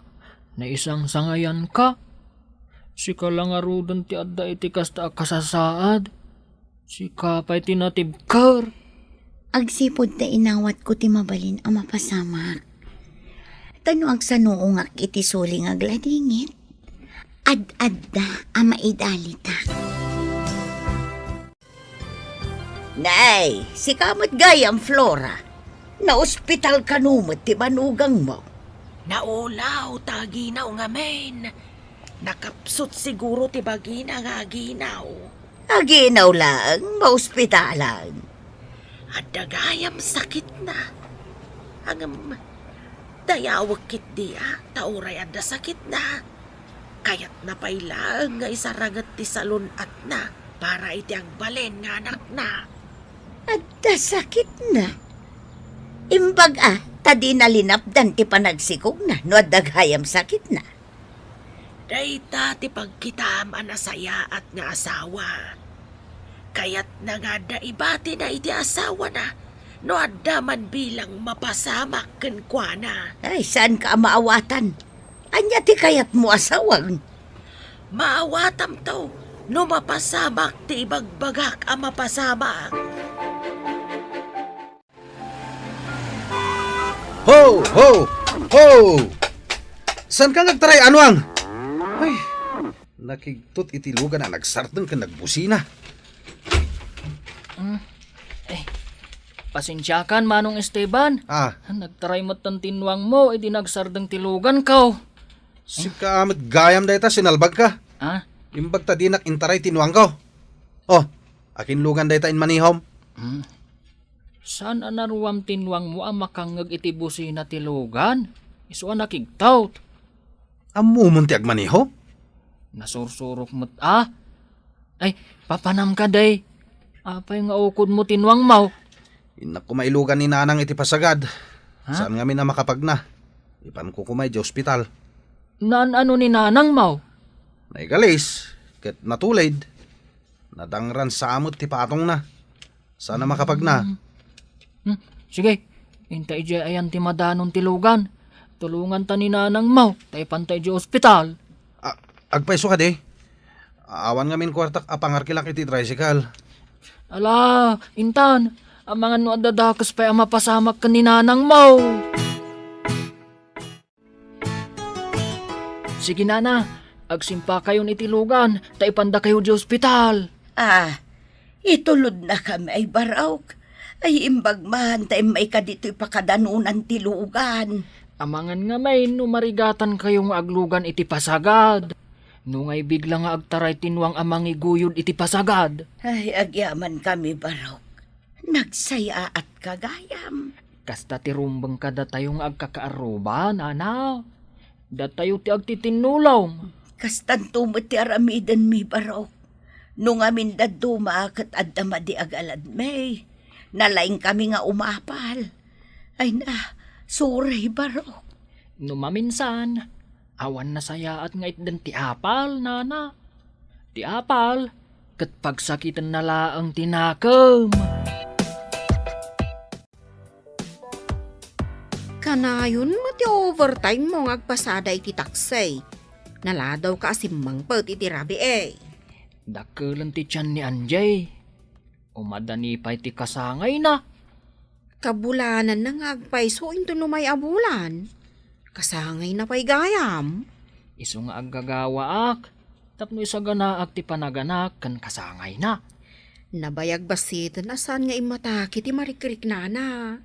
naisangsangayanka. Sika la ngaruden ti adda iti kasta a kasasaad. Sika pay ti natibker. Agsipud ta inawatko ti mabalin a mapasamak. Ta no agsanuongak iti suli nga agladingit, ad-adda a maidalitak. Nay, sika met gayam, Flora. Naospital kano met ti banogangmo? Naulaw ta aginaw ngamin. Nakapsut siguro ti bagina nga aginaw. Aginaw laeng, maospitalan. Adda gayam sakitna. Ngem, dayawek ketdi a, ta uray adda sakitna, kayatna pay laeng nga isaranget ti salun-atna para iti agbalin nga anakna. Adda sakitna? Imbag a, ta dina linapdan ti panagsikogna no adda gayam sakitna. Dayta ti pagkitam a nasayaat nga asawa. Kayatna nga adda ibatina iti asawana no adda man bilang mapasamak kenkuana. Ay, saanka a maawatan? Ania ti kayatmo a sawag? Maawatamto no mapasamak ti ibagbagak a mapasamak. Ho, ho, ho! Saanka nga agtaray, Anuang? Ay, nakigtot iti lugan a nagsardeng ken nagbusina. Mm. Eh, pasensiakan, Manong Esteban. Ah. Nagtaray met ti nuangmo idi nagsardeng ti luganko. Sika met gayam dayta, sinalbagka. Ah? Imbag ta dinak intaray ti nuangko. Oh, akin lugan dayta inmanihom? Hmm. Saan a naruam ti nuangmo a makangngeg iti busina ti lugan? Isu a nakigtot. Ammomon ti agmaneho? Nasursurok met a. Ay, papanam kadi. Apay nga ukodmo ti nuangmo? Innak koma ilugan ni Nanang iti pasagad. Ha? Saan ngamin a makapagna. Ipanko koma idiay ospital. Naan-ano ni Nanangmo? Naigalis, ket natulid. Nadangran sa met ti patongna. Saan a makapagna. Hmm. Hmm. Sige, inta idiay ayan ti madanon ti lugan. Tulonganta ni Nanangmo, ta ipanta idiay ospital. A-, agpayso kadi? Awan ngamin kuartak a pangarkilak iti tricycle. Ala, intan, amangan no adda dakes pay a mapasamak ken ni Nanangmo. Sige, Nana. Agsimpakayon iti lugan, ta ipandakayo di ospital. Ah, itulodnakami ay, Barok. Ay, imbag man ta immayka ditoy pakadanunan ti lugan. Amangan ngamin no marigatankayo nga aglugan iti pasagad. No nga ibigla nga agtaray ti nuang a mangiguyod iti pasagad. Ay, agyamankami, Barok. Nagsayaatka gayam. Kasta ti rumbeng kadatayo nga agkakaarruba, nana. Datayo ti agtitinnulong. Kastanto met ti aramidenmi, Barok. No ngamin dadduma ket adda madi agaladmi, nalaingkami nga umapal. Ay na, sorry, Barok. No maminsan, awan nasayaat nga itden ti apal, nana. Ti apal, ket pagsakitenna laeng ti nakem. Kanayon met ti overtime mo nga agpasada iti taksi. Naladaw ka a simmangpet iti rabii. Dakkelen ti tian ni Anjay. Umadani pay ti kasangayna. Kabulananna nga agpayso inton umay a bulan. Kasangayna pay gayam. Isu nga aggagawaak tapno isaganaak ti panaganak ken kasangayna. Nabayag bassiten a saan nga immataki ti marikriknana.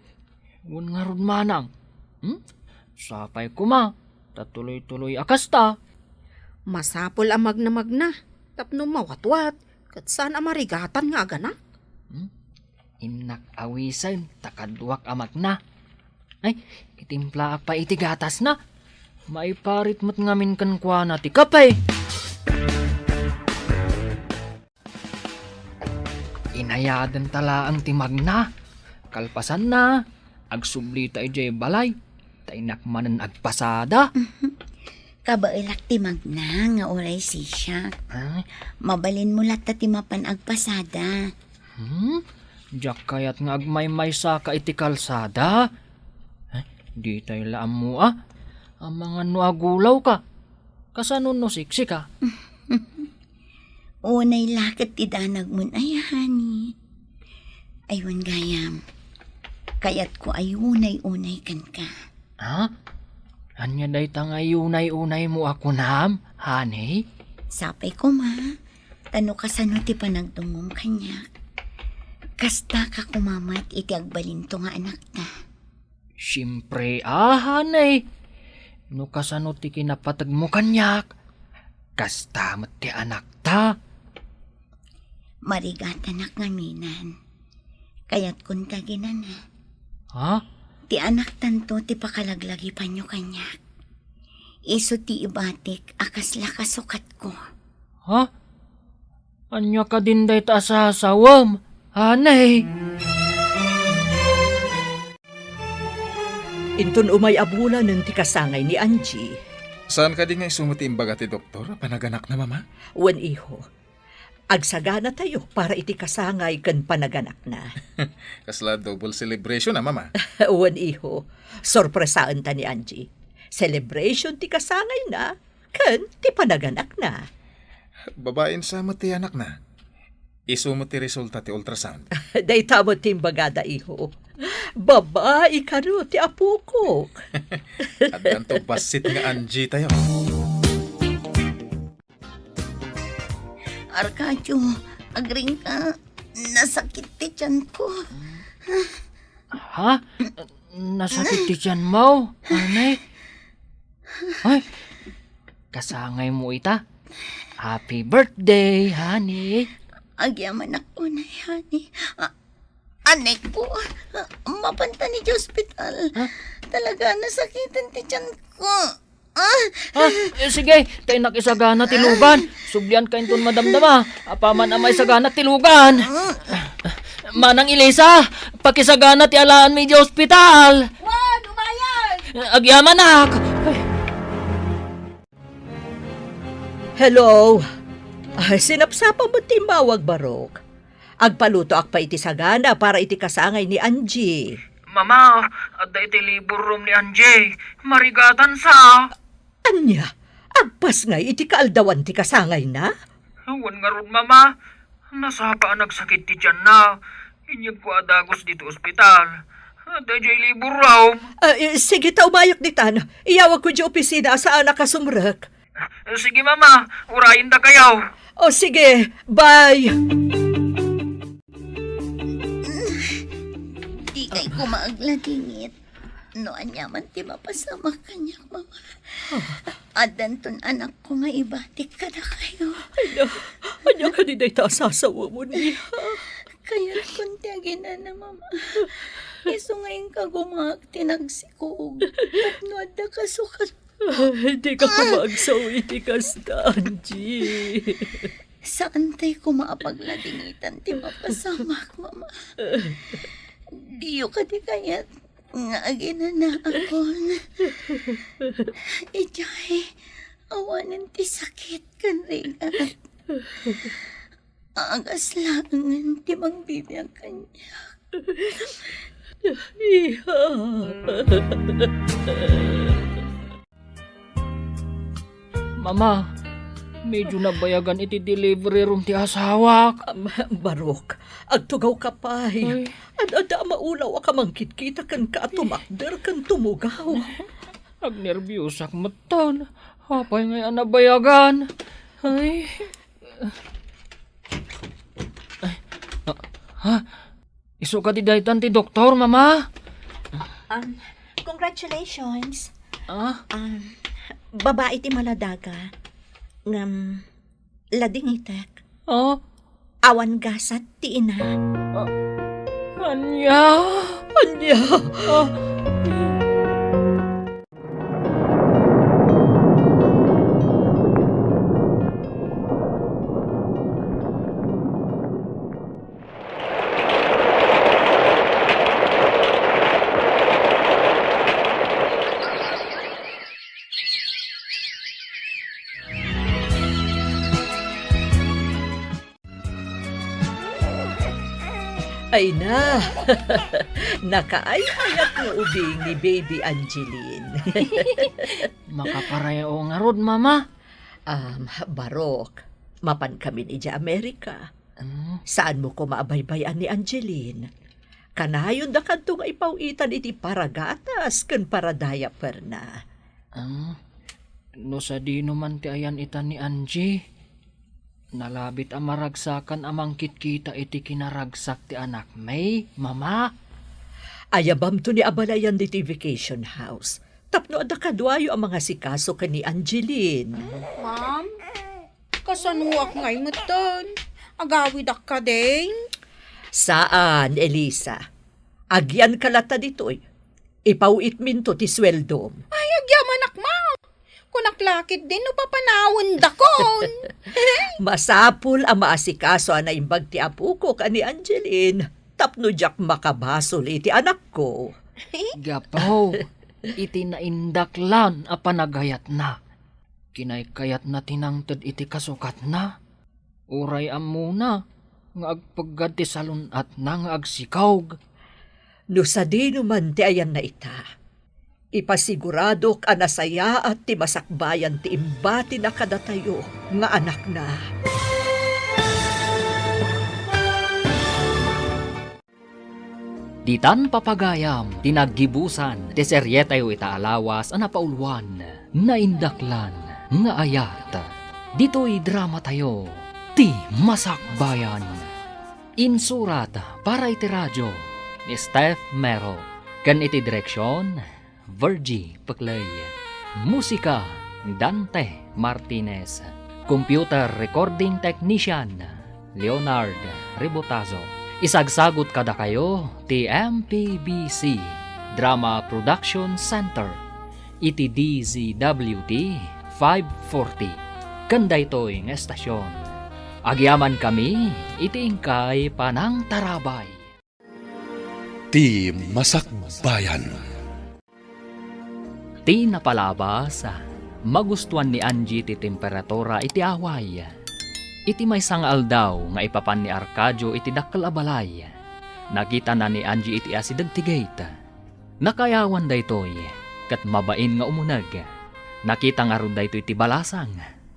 Wen ngarud manang. Hmm? Sapay koma, ta tuloy-tuloy a kasta. Masapul a magnamagna tapno mawatwat ket saan a marigatan nga aganak. Hmm? Innak awisen ta kaduak a magna. Ay, itimplaak pay iti gatasna. Maiparit met ngamin kenkuana ti kape. Inayadenta laeng ti magna. Kalpasanna, agsublita idiay balay. Ta innak manen agpasada. Kabaelak ti magna nga uray sisiak. Ah? Mabalinmo latta ti mapan agpasada. Hmm? Diak kayat nga agmaymaysaka iti kalsada. Eh, ditay la ammo a. Amangan no agulawka. Kasano no siksika? Unay la ket ti danagmon aya, honey. Ay, wen gayam. Kayatko a unay-unay kenka. Ha? Ania dayta nga unay-unaymo a kunam, honey? Sapay koma, ta no kasano ti panagdumngom kaniak, kastaka koma met iti agbalinto nga anakta. Siempre a, honey. No kasano ti kinapategmo kaniak, kasta met ti anakta. Marigatanak ngaminan. Kayatkonta, ginana. Ha? Ti anaktanto ti pakalaglagipanyo kaniak. Isu ti ibatik a kasla kasukatko. Ha? Ania kadin dayta a sasawem, honey? Inton umay a bulanen ti kasangay ni Angie. Saan kadi nga isu met ti imbaga ti doktor a panaganakna, Mama? Wen, iho. Agsaganatayo para iti kasangay ken panaganakna. Kasla double celebration a, Mama. Wen, iho. Sorpresaenta ni Angie. Celebration ti kasangayna ken ti panaganakna. Babain sa met ti anakna. Isu met ti resulta ti ultrasound. Dayta met ti imbagada, iho. Babai kano ti apokok. Addanto bassit nga Angie tayo. Arcadio, agringka. Nasakit ti tiyanko. Ha? Nasakit ti tiyanmo, honey? Ay, kasangaymo ita. Happy birthday, honey. Agyamanak unay, honey. A-, aneko, mapanta ni ospital. Ha? Talaga, nasakiten ti tiyanko. Ah! Ah, eh, sige, ta innak isagana ti lugan. Sublianka inton madamdama. Apaman a maisagana ti lugan. Manang Elisa, pakisagana ti alaanmi idiay ospital. Wan, umayag! Agyamanak! Ay. Hello. Ay, sinapsapa met ti immawag, Barok. Agpalutoak pay iti sagana para iti kasangay ni Angie. Mama, adda iti labor room ni Angie. Marigatansa. Ania? Agpasngay iti kaaldawan ti kasangayna? Wen ngarud, Mama. Nasapa a nagsakit ti tianna. Inyegko a dagus ditoy ospital. Adda idiay labor room. Ah, eh, sige ta, umayok ditan. Iyawagko idiay opisina a saanak a sumrek. Eh, Sige, Mama. Urayendakayo. O, sige. Bye. Dikay koma agladingit. No aniaman ti mapasamak kaniak, Mama. Addanton anakko nga ibatik kadakayo. Ania, ania kadi dayta a sasawamon, iha? Kayatkon ti aginana, Mama. Isu nga inka gumaak ti nagsikog. Tapno adda kasukat. Ay, dika koma agsaw iti kasta, Angie. Saantay koma a pagladingitan ti mapasamak, Mama. Diyo kadi kayat nga aginanaakon? Idiay, awanen ti sakit ken rigat. Agas laengen ti mangbibiag kaniak. Iha. Mama, medyo nabayagan iti delivery room ti asawak. Am, Barok, agtugawka pay. Ay. Ad-adda a maulaw a kamangkitkita kenka a tumakder ken tumugaw. Agnerbiosak metten. Apay ngay a nabayagan? Ay. Ay. Ah, ha? Isu kadi daytan ti doktor, Mama? Um, congratulations. Ah? Um, babai ti maladaga. Ngem, ladingitek. Ah? Awan gasat ti ina. Ah, ania? Ania? Ah. Ay na, nakaay-ayat nga ubing ni Baby Angeline. Makaparaya ngarud, Mama. Um, Barok, mapan kamin idiay Amerika. Mm. Saanmo koma a baybay-an ni Angeline. Kanayondakadto nga ipaw-itan iti paragatas ken paradayaperna. Ah, no sadino man ti ayan-itan ni Angie, nalabit a maragsakan a mangkitkita iti kinaragsak ti anakmi, Mama. Ayabamto ni a balayan ditoy vacation house tapno adda kaduayo a mangasikaso ken ni Angeline. Ma'am, kasanoak ngay metten? Agawidak kadi? Saan, Elisa. Agyanka latta ditoy. Ipaw-itminto ti sueldom. Ay, agyamanak, ma. Kunak la ketdin no papanawendakon. Masapul a maasikaso a naimbag ti apok a ni Angeline tapno diak makabasol iti anakko. Gapu iti naindaklan a panagayatna, kinaykayatna ti nangted iti kasukatna. Uray ammona nga agpeggad ti salun-atna nga agsikog. No sadino man ti ayanna ita, ipasiguradok a nasayaat ti masakbayan ti imbatina kadatayo nga anakna. Ditan papagayam ti naggibusan ti serietayo ita a lawas a napauluan, Naindaklan nga Ayat. Ditoy dramatayo, Ti Masakbayan. Insurat para iti radio ni Steph Mero, ken iti direksion, Virgie Peclay. Musika, Dante Martinez. Computer recording technician, Leonard Ribotazo. Isagsagut kadakayo ti M P B C Drama Production Center iti D Z W T five forty. Ken daytoy nga estasion, agyamankami iti inkay panangtarabay. Ti Masakbayan. Ti napalabas, magustuan ni Angie ti temperatura iti away. Iti maysa nga aldaw nga ipapan ni Arcadio iti dakkel a balay, nakitana ni Angie iti asideg ti gate. Nakaayawan daytoy, ket mabain nga umuneg. Nakita ngarud daytoy ti balasang.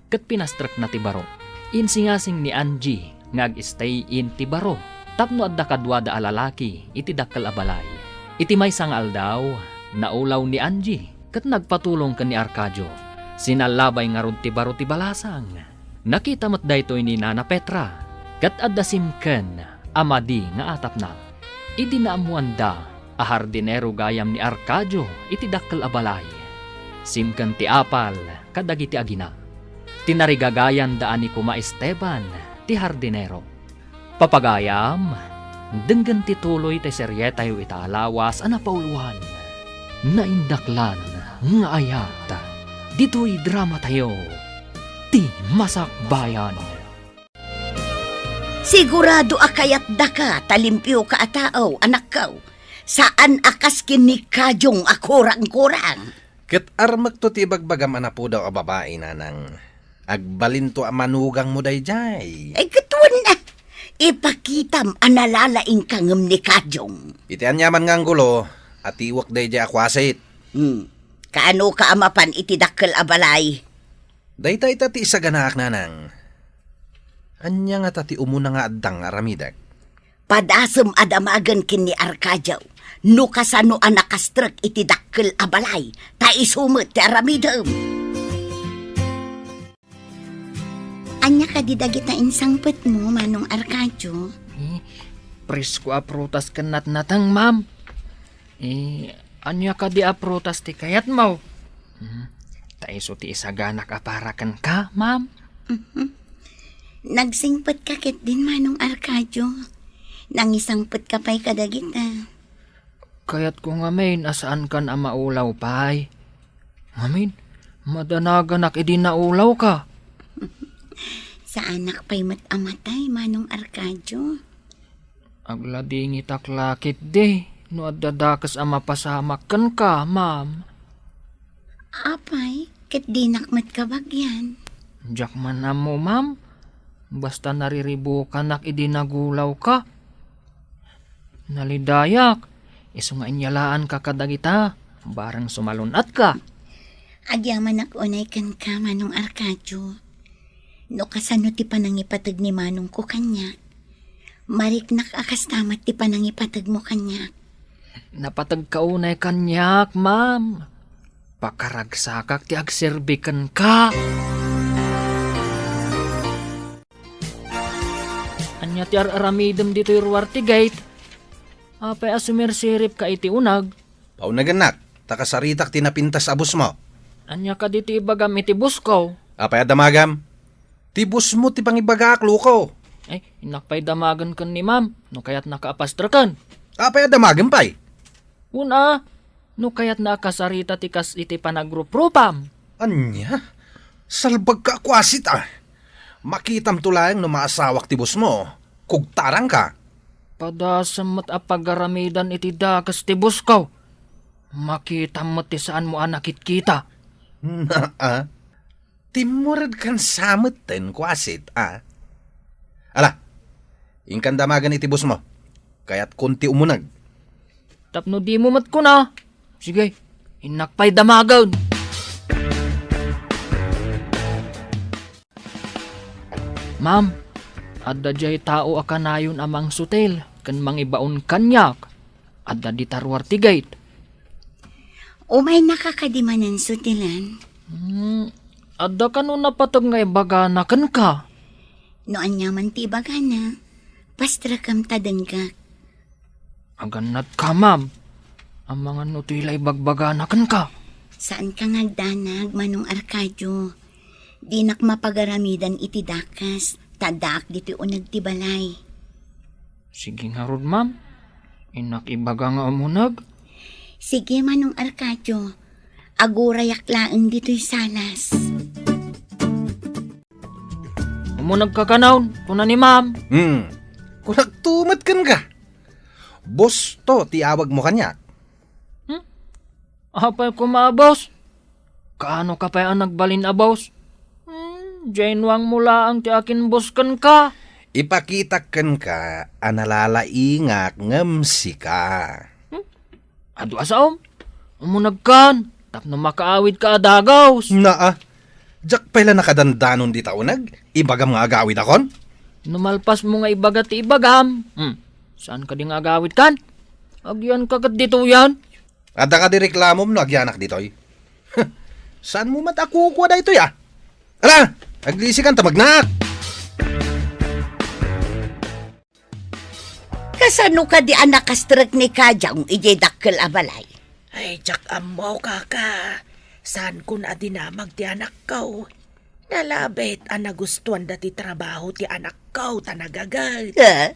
Ket pinastrekna ti baro. Insingasing ni Angie nga ag-stay in ti baro tapno adda kaduada a lalaki iti dakkel a balay. Iti maysa nga aldaw, naulaw ni Angie ket nagpatulong ken ni Arcadio. Sinallabay ngarud ti baro ti balasang. Nakita met daytoy ni Nana Petra, ket adda simken a madi nga atapna. Idi naammoanda a hardinero gayam ni Arcadio iti dakkel a balay, simken ti apal kadagiti agina. Tinarigagayanda a ni Kuma Esteban ti hardinero. Papagayam, denggen ti tuloy ti serietayo ita a lawas a napauluan, Naindaklan nga Ayat, ditoy dramatayo, Ti Masakbayan. Sigurado a kayatdaka ta limpioka a tao, anakko. Saan a kas ken ni Kajong a kurang-kurang. Ket armekto ti ibagbagam a napudaw a babai, nanang. Agbalinto a manugangmo daydiay. Ay, ket wen, ah. Ipakitam a nalalaingka ngem ni Kajong. Iti aniaman nga anggulo, atiwek daydiay a kuasit. Hmm. Kaanoka a mapan iti dakkel a balay? Dayta ita ti isaganaak, nanang. Ania ngata ti umuna nga addang nga aramidek? Padasem a damagen ken ni Arcadio. No kasano a nakastrek iti dakkel a balay, ta isu met ti aramidem. Ania kadi dagita insangpetmo, Manong Arcadio? Eh, presko a prutas ken natnateng, ma'am. Eh, ania kadi a prutas ti kayatmo? Hmm, ta isu ti isaganak a para kenka, ma'am. Mhm. Nagsingpetka ketdin, Manong Arcadio. Nangisangpetka pay kadagita. Kayatko ngamin a saankan a maulaw pay. Ngamin, madanaganak idi naulawka. Saanak pay met a matay, Manong Arcadio. Agladingitak la ketdi no adda dakes a mapasamak kenka, ma'am. Apay, ket dinak met kabagian. Diak man ammo, ma'am. Basta nariribukanak idi nagulawka. Nalidayak, isu nga inyalaanka kadagita, bareng sumalun-atka. Agyamanak unay kenka, Manong Arcadio. No kasano ti panangipateg ni manongko kaniak, mariknak a kasta met ti panangipategmo kaniak. Napategka unay kaniak, ma'am. Pakaragsakak ti agserbi kenka. Ania ti ar-aramidem ditoy ruar ti gate? Apay a sumirsiripka iti uneg? Paunegennak, ta kasaritak ti napintas a bossmo. Ania kadi ti ibagam iti bossko? Apay a damagam? Ti bossmo ti pangibagaak, loko. Ay, innak pay damagen ken ni ma'am, no kayatnaka a pastreken. Apay a damagem pay? Wen a, no kayatna a kasarita ti kas iti panagruprupam. Ania? Salbagka a kuasit a. Makitamto laeng no maasawak ti bossmo. Kugtarangka. Padasem met a pagaramidan iti dakes ti bossko. Makitam met ti saanmo a nakitkita. Naa. Timmuredkan sa metten, kuasit a. Ala, inkan damagen iti bossmo. Kayatkon ti umuneg. Tapno dimo met kuna. Sige, innak pay damagen. Ma'am, adda diay tao a kanayon a mangsutil ken mangibaon kaniak. Adda dita ruar ti gate. Umaynaka kadi manen sutilen? Hmm, adda kano napateg nga ibagana kenka? No aniaman ti ibagana, pastrekem ta denggak. Agannatka, ma'am. Amangan no toy la ibagbagana kenka. Saanka nga agdanag, Manong Arcadio. Dinak mapagaramidan iti dakes, ta addaak ditoy uneg ti balay. Sige ngarud, ma'am. Innak ibaga nga umuneg. Sige, Manong Arcadio. Agurayak laeng ditoy salas. Umunegka kanon, kuna ni ma'am. Hmm. Kunakto met kenka. Boss to ti awagmo kaniak. Hmm? Apay koma a boss? Kaano ka pay a nagbalin a boss? Hmm, diay nuangmo laeng ti akin boss kenka. Ipakitak kenka a nalalaingak ngem sika. Hmm? Adu a saom? Umunegkan, tapno makaawidka a dagus. Naa, diak pay la nakadandanon dita uneg, ibagam nga agawidakon? No malpasmo nga ibaga ti ibagam, hmm, saan kadi nga agawidkan? Agyanka ket ditoyen. Adda kadi reklamom no agyanak ditoy? Saanmo met a kukua daytoy, a? Ala, aglisikan ta magnaak. Kasano kadi a nakastrek ni Kajong idiay dakkel a balay? Ay, diak ammo, kaka. Saanko a dinamag ti anakko. Nalabit a nagustuanda ti trabaho ti anakko ta nagaget. Eh?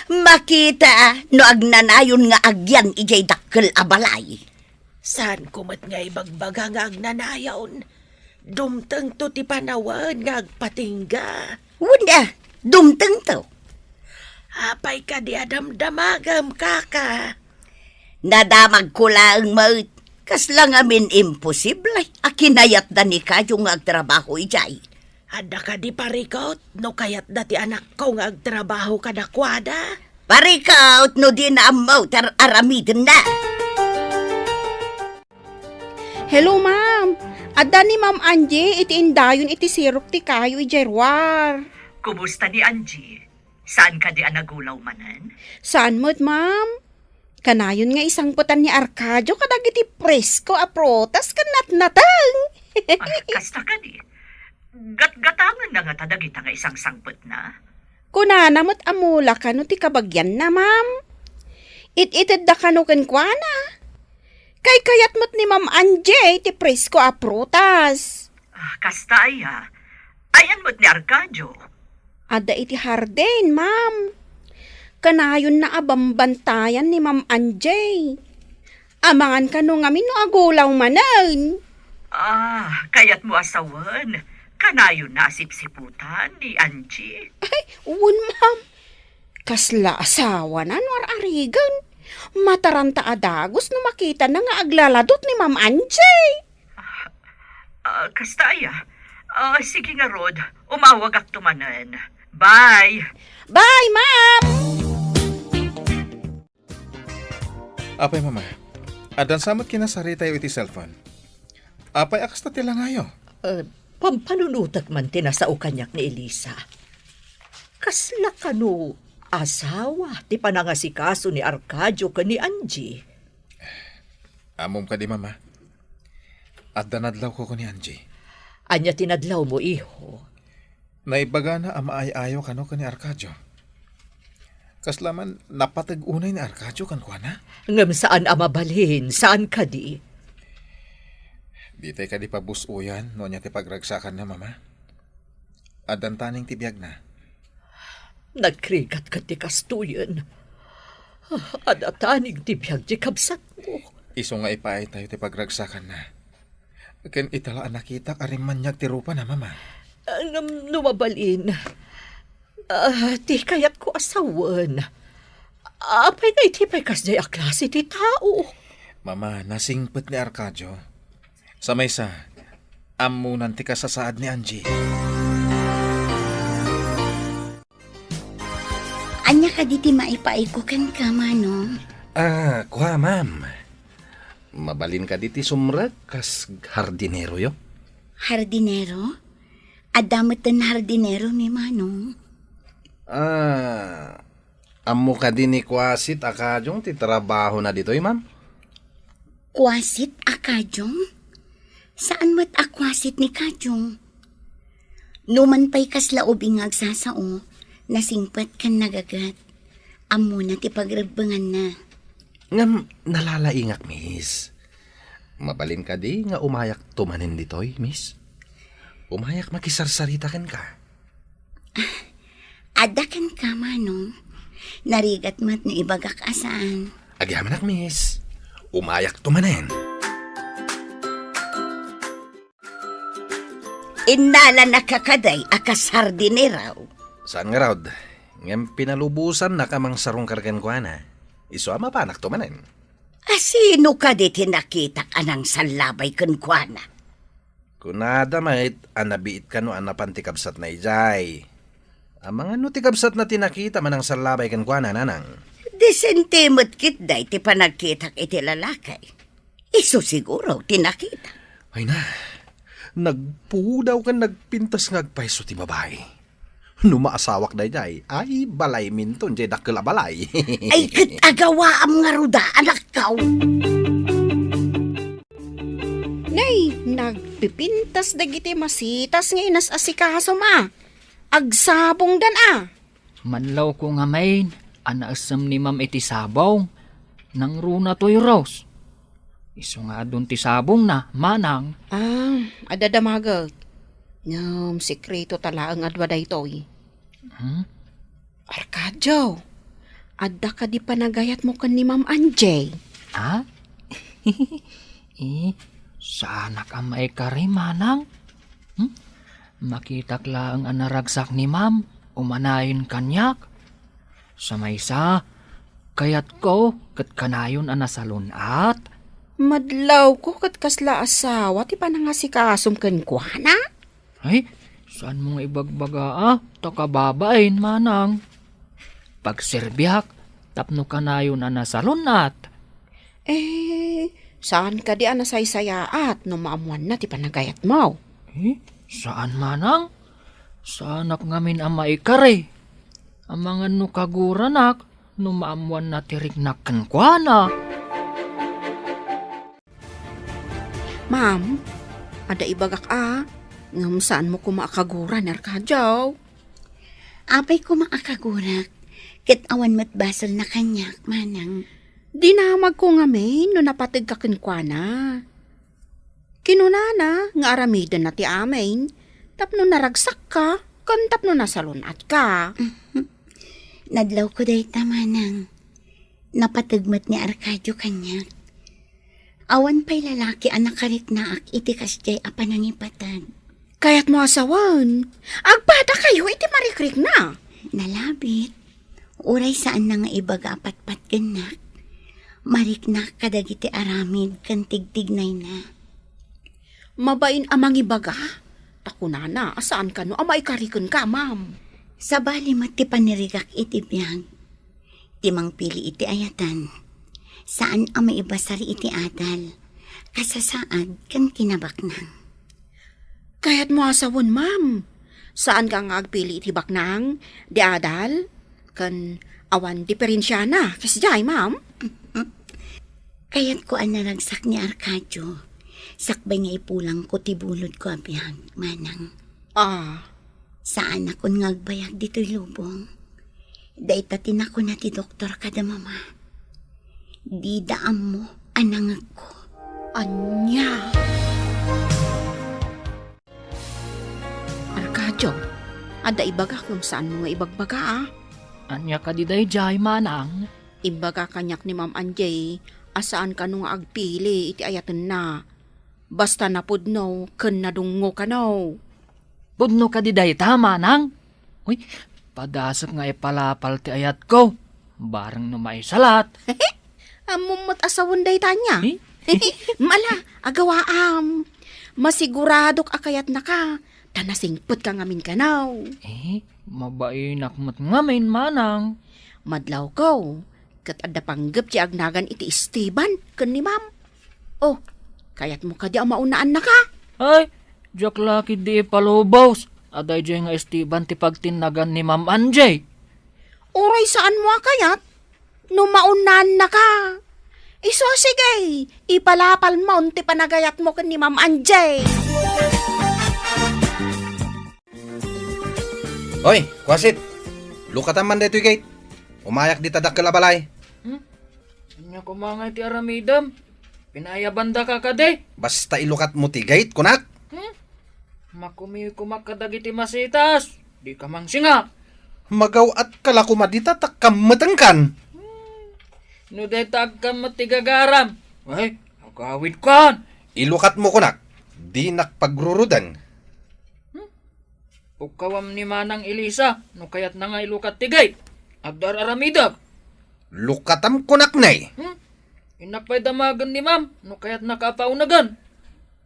Makita no agnanayon nga agyan idiay dakkel a balay. Saanko met nga ibagbaga nga agnanayon? Dumtengto ti panawen nga agpatingga. Wen a, dumtengto. Apay kadi a damdamagem, kaka? Nadamagko laeng met. Kasla ngamin imposible a kinayatda ni Kayo nga agtrabaho idiay. Adda kadi parikut no kayatda ti anakko nga agtrabaho kadakuada? Parikut no dina ammo ti ar-aramidenna. Hello, ma'am. Adda ni Ma'am Angie iti indayon iti sirok ti kayo idiay ruar. Kumusta ni Angie? Saan kadi a nagulaw manen? Saan met, ma'am? Kanayon nga isangpetan ni Arcadio kadagiti presko a prutas ken natnateng. Ah, kasta kadi. Gatgatangenna ngata dagita nga isangsangpetna? Kunana met a mula kano ti kabagianna, ma'am. It-itedda kano kenkuana. Kaykayat met ni Ma'am Angie ti presko a prutas. Ah, kasta aya. Ayan met ni Arcadio. Adda iti hardin, ma'am. Kanayonna a bambantayan ni Ma'am Angie. Amangan kano ngamin no agulaw manen. Ah, kayatmo a sawen, kanayonna a sipsiputan ni Angie? Ay, wen, ma'am. Kasla asawana no ar-arigen. Mataranta a dagus no makitana nga aglaladut ni Ma'am Angie. Ah, ah, kasta aya? Ah, sige ngarud, umawagakto manen. Bye! Bye, ma'am! Apay, mama, addan sa met kinasaritayo iti cellphone? Apay a kasta ti langayo? Eh, pampanunotek man ti nasao kaniak ni Elisa. Kasla kano asawa ti panangasikaso ni Arcadio ken ni Angie? Ammom kadi, mama? Adda nadlawko ken ni Angie. Ania ti nadlawmo, iho? Naibagana a maay-ayo kano ken ni Arcadio. Kasla man, napateg unay ni Arcadio kenkuana? Ngem saan a mabalin, saan kadi? Ditay kadi pabus-oyan no ania ti pagragsakanna, mama? Addan taning ti biagna. Nagrigat ket ti kastoyen. Adda taning ti biag ti kabsatmo. Isu nga ipaaytayo ti pagragsakanna. Ken ita la a nakitak a rimmaniag ti rupana, mama. Ah, ngem no mabalin, ah, ti kayatko a sawen, apay nga iti pay kasdiay a klase ti tao? Mama, nasingpet ni Arcadio. Sa maysa, ammonan ti kasasaad ni Angie. Ania kadi ti maipaayko kenka, Manong? Ah, kua, ma'am. Mabalin kadi ti sumrek kas hardineroyo? Hardinero? Adda metten hardineromi, Manong. Ah, ammo kadi ni Kuasit a Kajong ti trabahona ditoy, ma'am? Kuasit a Kajong? Saan met a kuasit ni Kajong? Numan pay kasla ubing nga agsasao, nasingpet ken nagaget. Ammona ti pagrebbenganna. Ngem nalalaingak, miss. Mabalin kadi nga umayakto manen ditoy, miss? Umayak makisarsarita kenka. Adda kenka, Manong. Narigat met no ibagak a saan. Agyamanak, miss. Umayakto manen. Innala na kakaday a kas hardinero. Saan ngarud, ngem pinalubosannak a mangsarungkar kenkuana. Isu a mapanakto manen. A sino kadi ti nakitak a nangsallabay kenkuana? Kunada met a nabiit kano a napan ti kabsatna idiay. Amangan no ti kabsatna ti nakita a nangsallabay kenkuana, nanang. Disente met ketdi ti panagkitak iti lalaki. Isu siguro ti nakita. Ay na, nagpudaw ken nagpintas nga agpayso ti babai. No maasawak daydiay, ay, balayminton diay dakkel a balay. Ay, ket agawaam ngarud a, anakko. Nay, Nagpipintas dagiti masitas nga inas-asikasom a. Agsabongdan a. Manlawko ngamin a naessem ni Ma'am iti sabong. Nangruna toy Rose. Isu nga adun ti sabongna, manang. Ah, adda damaget. Ngem sekreto ta laeng adua daytoy. Hmm? Arcadio, adda kadi panagayatmo ken ni Ma'am Angie? Ha? Eh, saanak a maikari, manang. Hmm? Makitak laeng a naragsak ni Ma'am, umanayon kaniak. Sa maysa, kayatko ket kanayon a nasalun-at. Madlawko ket kasla asawa ti panangasikasom kenkuana? Ay, saanmo nga ibagbaga a, ta kababain, manang. Pagserbiak tapno kanayon a nasalun-at. Eh, saan kadi a nasaysayaat no maammoanna ti panagayatmo? Eh, saan, manang. Saanak ngamin a maikari. Amangan no kaguranak no maammoanna ti riknak kenkuana. Ma'am, adda ibagak a, ngem saanmo koma a kagura ni Arcadio? Apay koma a kagurak, ket awan met basolna kaniak, manang. Dinamagko ngamin no napategka kenkuana. Kinunana nga aramidenna ti amin, tapno naragsakka, ken tapno nasalun-atka. Nadlawko dayta, manang. Napateg met ni Arcadio kaniak. Awan pay lalaki a nakariknaak iti kasdiay a panangipateg. Kayatmo a sawen, agpadakayo iti marikrikna. Nalabit. Uray saanna nga ibaga a patpatgennak, mariknak kadagiti aramid ken tigtignayna. Mabain a mangibaga, ta kunana a saan kano a maikari kenka, ma'am. Sabali met ti panirigak iti biag. Ti mangpili iti ayatan, saan a maibasar iti adal, kasasaad, ken kinabaknang. Kayatmo a sawen, ma'am. Saanka nga agpili iti baknang, di adal, ken awan diferensiana, kasdiay, ma'am? Kayatko a naragsak ni Arcadio, sakbay nga ipulangko ti bulodko a biag, manang. Ah. Saanakon nga agbayag ditoy lubong. Dayta ti nakuna ti doktor kada mama. Dida ammo a nangegko. Ania? Arcadio, adda ibagak ngem saanmo nga ibagbaga, a? Ania kadi daydiay, manang? Imbaga kaniak ni Ma'am Angie a saan kano nga agpili iti ayatenna. Basta napudno ken nadungngo kano. Pudno kadi dayta, manang? Uy, padasek nga ipalapal ti ayatko. Bareng no maisalat. Ammom met a sawen dayta ania? Eh? Mala, agawaam. Masiguradok a kayatnaka, ta nasingpetka ngamin kano. Eh, mabainak met ngamin, manang. Madlawko, ket adda panggep ti agnagan iti Esteban ken ni Ma'am. Oh, kayatmo kadi a maunnaannaka? Ay, diak la ketdi ipalubos a daydiay nga Esteban ti pagtinnagan ni Ma'am Angie. Uray saanmo a kayat, no maunnaannaka. Isu a sige, ipalapalmon ti panagayatmo ken ni Ma'am Angie. Oy, kuasit! Lukatam man daytoy gate. Umayak dita dakkel a balay. Hmm? Ania koma ngay ti aramidem? Pinaayabandaka kadi? Basta ilukatmo ti gate, kunak. Hmm? Makumikomak kadagiti masitas. Dika mangsinga. Magaw-atka la koma dita ta kammetengkan. Hmm. No dayta agkammet ti gagaram. Ay, agawidkan. Ilukatmo, kunak. Dinak pagruruden. Hmm? Ukawam ni Manang Elisa, no kayatna nga ilukat ti gate. Agdar-aramidek. Lukatam kunak ne. Hmm? Innak pay damagen ni Ma'am, no kayatnaka a paunegen.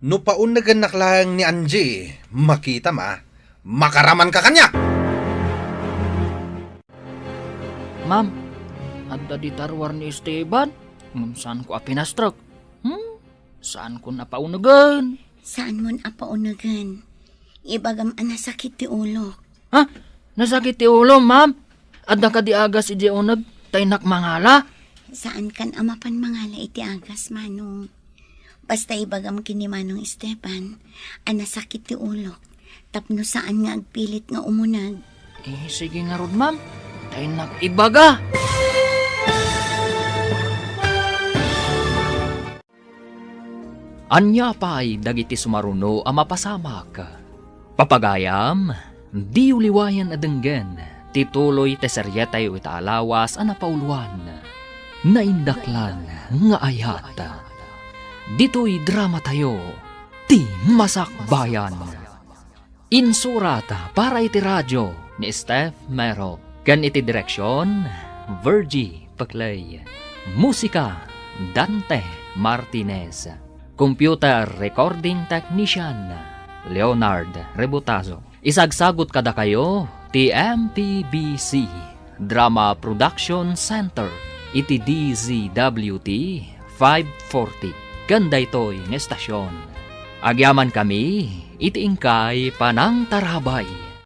No paunegennak laeng ni Angie, makitam a, makaramanka kaniak. Ma'am, adda dita ruar ni Esteban, ngem saanko a pinastrek. Hmm? Saankon a paunegen. Saanmon a paunegen. Ibagam a nasakit ti ulok. Ha? Nasakit ti ulo, ma'am? Adda kadi agas idiay uneg ta innak mangala? Saankan a mapan mangala iti agas, Manong. Basta ibagam ken ni Manong Esteban a nasakit ti ulok tapno saan nga agpilit nga umuneg. Eh, sige ngarud, ma'am. Ta innak ibaga. Ania pay dagiti sumaruno a mapasamak? Papagayam, diyo liwayan a denggen ti tuloy ti serietayo ita a lawas a napauloan, Naindaklan nga Ayat. Ditoy dramatayo, ti Masakbayan. Insurat para iti radio ni Steph Mero, ken iti direksion, Virgie Peclay. Musika, Dante Martinez. Computer recording technician, Leonard Rebutazo. Isagsagut kadakayo ti M P B C Drama Production Center iti D Z W T five forty. Ken daytoy nga estasion, agyamankami iti inkay panangtarabay.